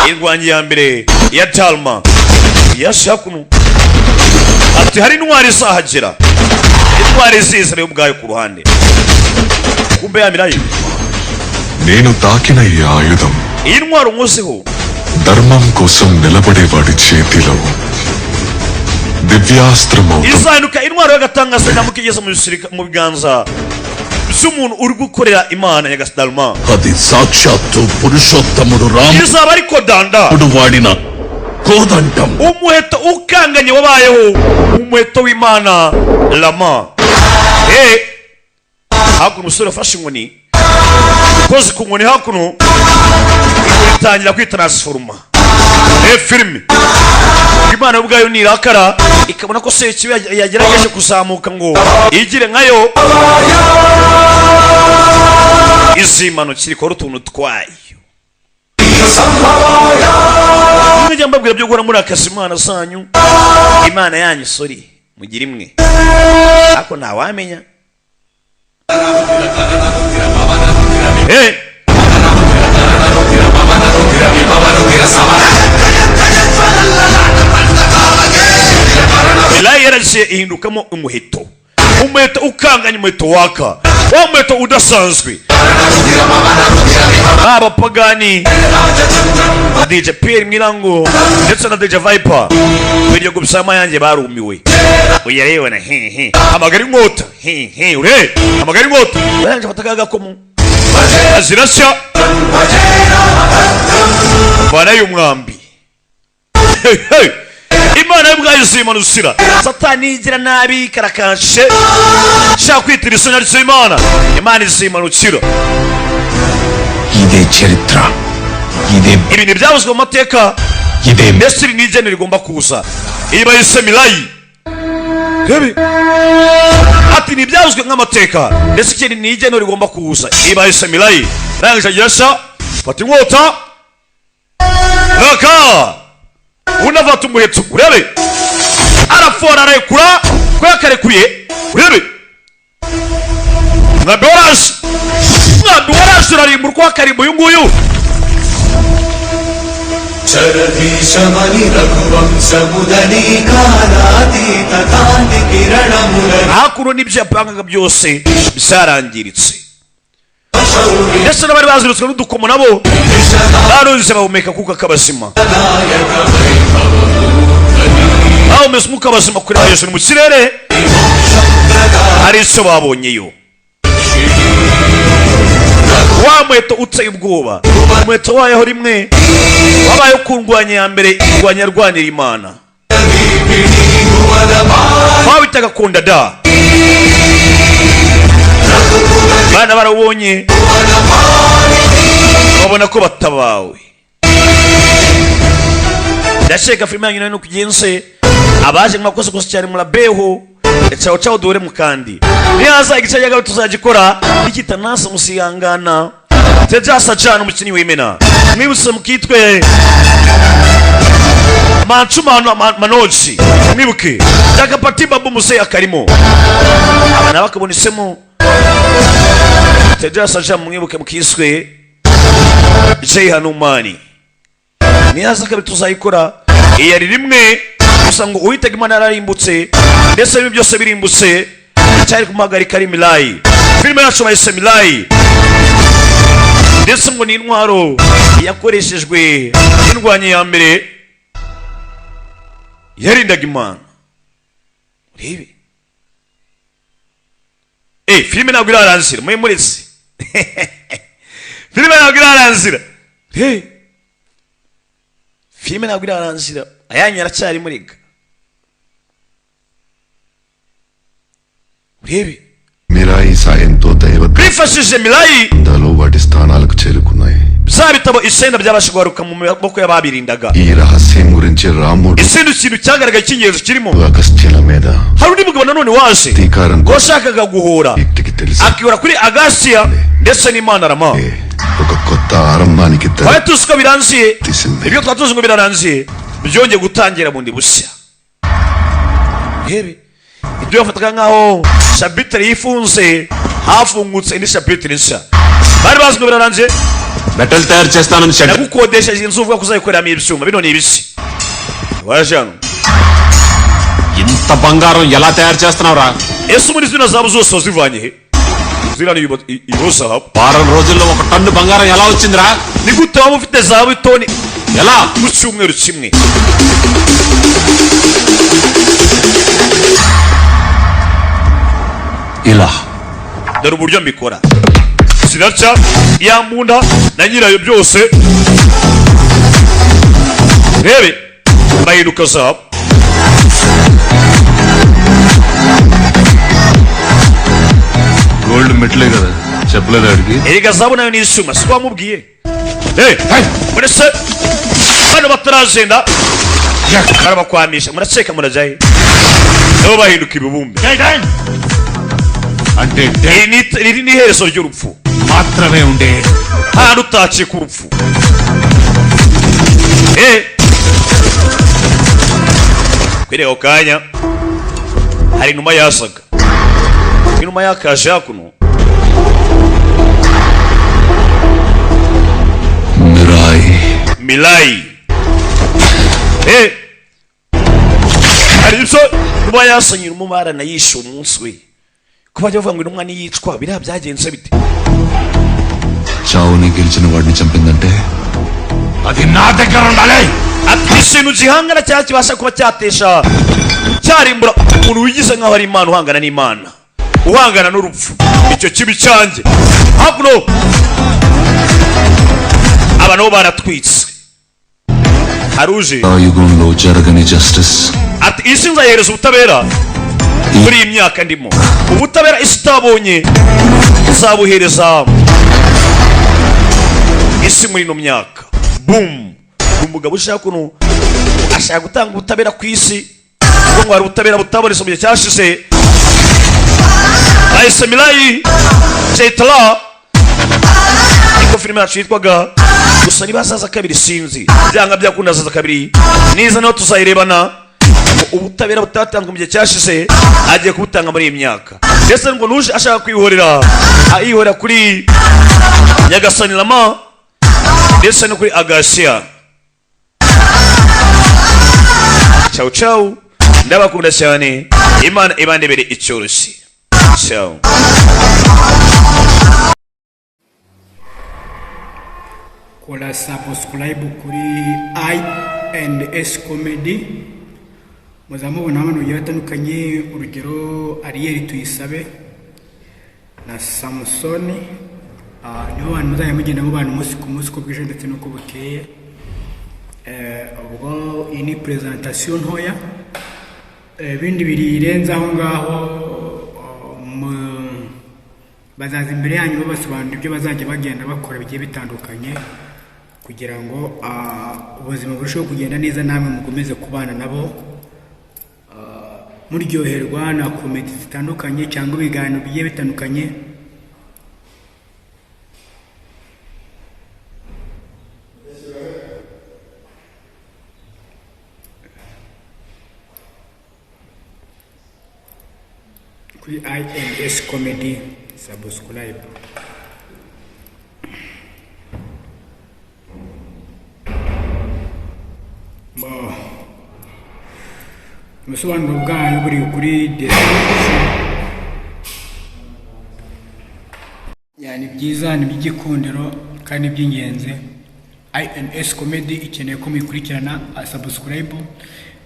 Indwanyi ya mbere ya Talma yashe hakuno, ati hari intwari izahagera, intwari zizana ubwayo ku ruhande. Kumbe yamirayo. నేను తాకిన ఈ ఆయుధం Iyi ntwaro nkozeho, ధర్మం కోసం నిలబడేవాడి చేతిలో దివ్యాస్త్రం అవుతుంది. Izahinduka intwaro y'agatangaza niramuka igeze mu biganza by'umuntu uri gukorera imana Nyagasdarma. అది సాక్షాత్తు పురుషోత్తముడు Izaba ariko danda రాముడు వాడిన కోదండం. Umuheto ukanganye wabayeho, umuheto w'imana Rama. Eh, hakuno umusore afashe inkoni, ukoze ku nkoni hakuno, inkoni itangira kwitaransforoma. Eh, filime imana ubwayo nirakara ikabona ko Sekibi yagerageje kuzamuka ngo igire nkayo, izimanukira ikora utuntu twayo. Mujya mbabwira byo guhora muri akazi imana zanyu, imana yanyu, sorry, mugire imwe, ariko ntawamenya. Eh, Elayi yaragiye ihindukamo umuheto, umuheto ukanganye, umuheto waka, wa muheto udasanzwe. Abapagani DJ Pierre Mwirango ndetse na DJ Viper biryo gusama yanjye barumiwe. Uyarebana he he, hamagara inkota he he, ure hamagara inkota, barangije bafata agakomo zirashya, banayo umwambi. Hey, hey. Imana y'ubwayo izimanukira. Satani yigira nabi karakashe shaka kwitira isoni ry'imana, imana izimanukira. ఇదే చరిత్ర ఇదే Ibi ntibyavuzwe mu mateka, ఇదే ndetse iri ni igeni rigomba kuza. Iyi bayise Milayi. Rebe ati ntibyavuzwe nk'amateka, ndetse ikindi ni igeni rigomba kuza. Iyi bayise Milayi. Rangije agira sha fata inkota raka, unafata umuheto, urebe arafora, ararekura ko yakarekuye. Urebe mwambi waraje, mwambi waraje, urarimbura uko wakarimba uyu nguyu. శరధీశమని రఘువంశముదనీకాలాతీత కాంతి కిరణముల Hakuno n'ibyo yapangaga byose byarangiritse, ndetse n'abari bazirutswe n'udukomo nabo barunze bahumeka kuko akabazima, bahumetse umwuka bazima kureba hejuru mu kirere, hari icyo babonyeyo. Wa muheto uteye ubwoba, umuheto wayeho rimwe, wabayeho ku ndwanya ya mbere, indwanya yarwanira imana bawitaga kundada. Bana barawubonye, babona ko batabawe. Ndakeka filime yanyu nayo nuko igenze. Abaje mwakoze gusa cyane, murabeho. Ciao ciao, duhure mu kandi nihaza igice cya kabiri tuzagikora ikitanasa musihangana. Tejasa cyane, umukinnyi w'imena, mwibutse mukitwe Manchumano Manoji, mwibuke Jagapati Babu Museya akarimo, aba nabo akabonesemo Tejasa Jean, mwibuke mukiswe Jay Hanumani. Nihaza kabiri tuzayikora. Iyi ari rimwe gusa ngo uwitega imana yararimbutse, ndetse ibi byose birimbutse, cyari kumuhagarika ari Milayi. Filime yacu bayise Milayi, ndetse ngo ni intwaro yakoreshejwe n'indwanyi ya mbere yarindaga imana. Urebe, eh, filime ntabwo irarangira, mwe muretse, filime ntabwo irarangira. Hey, filime ntabwo irarangira, ayanyu aracyari muriga. Urebe. Mirai సాయంతో దైవ Bifashishije Milayi, గ్రంథాలు వాటి స్థానాలకు చేరుకున్నాయి. Bya bitabo icyenda byabasha kugaruka mu maboko y'ababirindaga. ఈ రహస్యం గురించి రాముడు Ikindi kintu cyagaragaye cy'ingenzi kirimo, అగస్త్యుల మీద hari undi mugabo nanone waje ప్రతీకారం washakaga guhora, వ్యక్తికి తెలుసు. akihora kuri Agasiya ndetse n'imana Rama. ఒక కొత్త ఆరంభానికి Twari tuzi ko birangiye. తీసింది. Ibyo twari tuzi ngo birarangiye byongeye gutangira bundi bushya. Rebe ibyo bafataga nkaho chapitre yifunze, hafungutse indi chapitre nshya. Bari bazi ngo birarangiye. Metal తయారు చేస్తానని Shankar Nagukodesheje inzu uvuga ko uzayikoreramo ibyuma, bino ni ibiki? Waje hano. ఇంత బంగారం ఎలా తయారు చేస్తున్నావురా? Ese muri zino zahabu zose wazivanye he? Ziriya ni iyo zahabu. వారం రోజుల్లో ఒక టన్ను బంగారం ఎలా వచ్చిందిరా? Ni gute waba ufite zahabu itoni ఎలా? Mu cyumweru kimwe? ఇలా Dore uburyo mbikora: ziraca ya mbunda na nyirayo byose, rebe bahinduka zahabu. Gold మెట్లే కదా చెప్పలేదు ఆడికి. Erega zahabu nayo ni icyuma, si wamubwiye? Hey, murese bano bataragenda barabakwamisha, muraceka murajyahe? Nabo bahinduka ibibumbe. అంటే Iri ni iherezo ry'urupfu. మాత్రమే ఉండే Hano utacika urupfu. Eh, kuri ako kanya hari inuma yasaga, inuma yakaje hakuno. Mirai. Milayi. Eh, hari ibyo inuma yasanye, inuma baranayishe umunsi we ko bajya bavuga ngo intumwa niyicwa, biriya byagenze bite? చావుని గెలిచిన వాడిని చంపిందంటే అది నా దగ్గర ఉండాలి. Ati ikintu gihangana cyangwa kibasha kuba cyatesha, cyarimbura umuntu wigize nk'aho ari Imana, uhangana n'Imana, uhangana n'urupfu, icyo kibi cyanjye. Hakuno aba nabo baratwitse, haruje. ఆ యుగంలో జరగని justice. Ati isi nzayihereza ubutabera muri iyi myaka ndimo, ubutabera isi itabonye nzabuhereza isi muri ino myaka. Boom, umugabo ushaka ukuntu ashaka gutanga ubutabera ku isi, kuko ngo hari ubutabera butabonetse mu gihe cyashize. Bahise Milayi Chaitala, niko filime yacu yitwaga. Gusa niba hazaza kabiri sinzi, byanga byakunda hazaza kabiri, niza naho tuzayirebana. Ubutabera butatanzwe mu gihe cyashize agiye kubutanga muri iyi myaka, ndetse ngo nuje ashaka kwihorera, ayihorera kuri Nyagasani Lama ndetse no kuri Agasiya. Ciao ciao, ndabakunda cyane, Imana ibandebere icyoroshye. Ciao. Kora subscribe kuri I and S Comedy, muzamubona hano bigiye batandukanye, urugero Ariel Tuyisabe na Samusoni. Nibo bantu muzajya mugenda mubana umunsi ku munsi, uko bwije ndetse n'uko bukeye. Ubwo iyi ni presentation ntoya. Ibindi birenze aho ngaho bazaza imbere yanyu babasobanurira ibyo bazajya bagenda bakora bigiye bitandukanye, kugira ngo ubuzima burusheho kugenda neza, namwe mukomeze kubana nabo muryoherwa na komedi zitandukanye cyangwa ibiganiro bigiye bitandukanye. Kuri I&S Comedy, subscribe. Bo, ubusobanuro bwayo buri kuri description. Ya, ni byiza, ni iby'igikundiro kandi by'ingenzi. I&S Comedy ikeneye ko muyikurikirana, subscribe,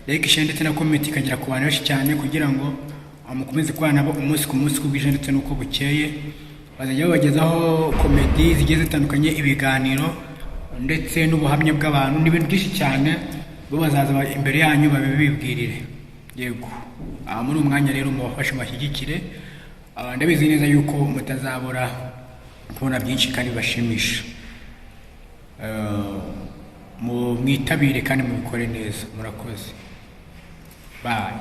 like, share ndetse na comment ikagera ku bantu benshi cyane, kugira ngo mukomeze kubana nabo umunsi ku munsi, uko bwije ndetse n'uko bukeye. Bazajya babagezaho komedi zigiye zitandukanye, ibiganiro ndetse n'ubuhamya bw'abantu n'ibintu byinshi cyane. Bo bazaza imbere yanyu babibibwirire. Yego. Muri uyu mwanya rero mubafashe, mubashyigikire. Ndabizi neza yuko mutazabura kubona byinshi kandi bibashimisha. Mwitabire kandi mubikore neza. Murakoze, bye.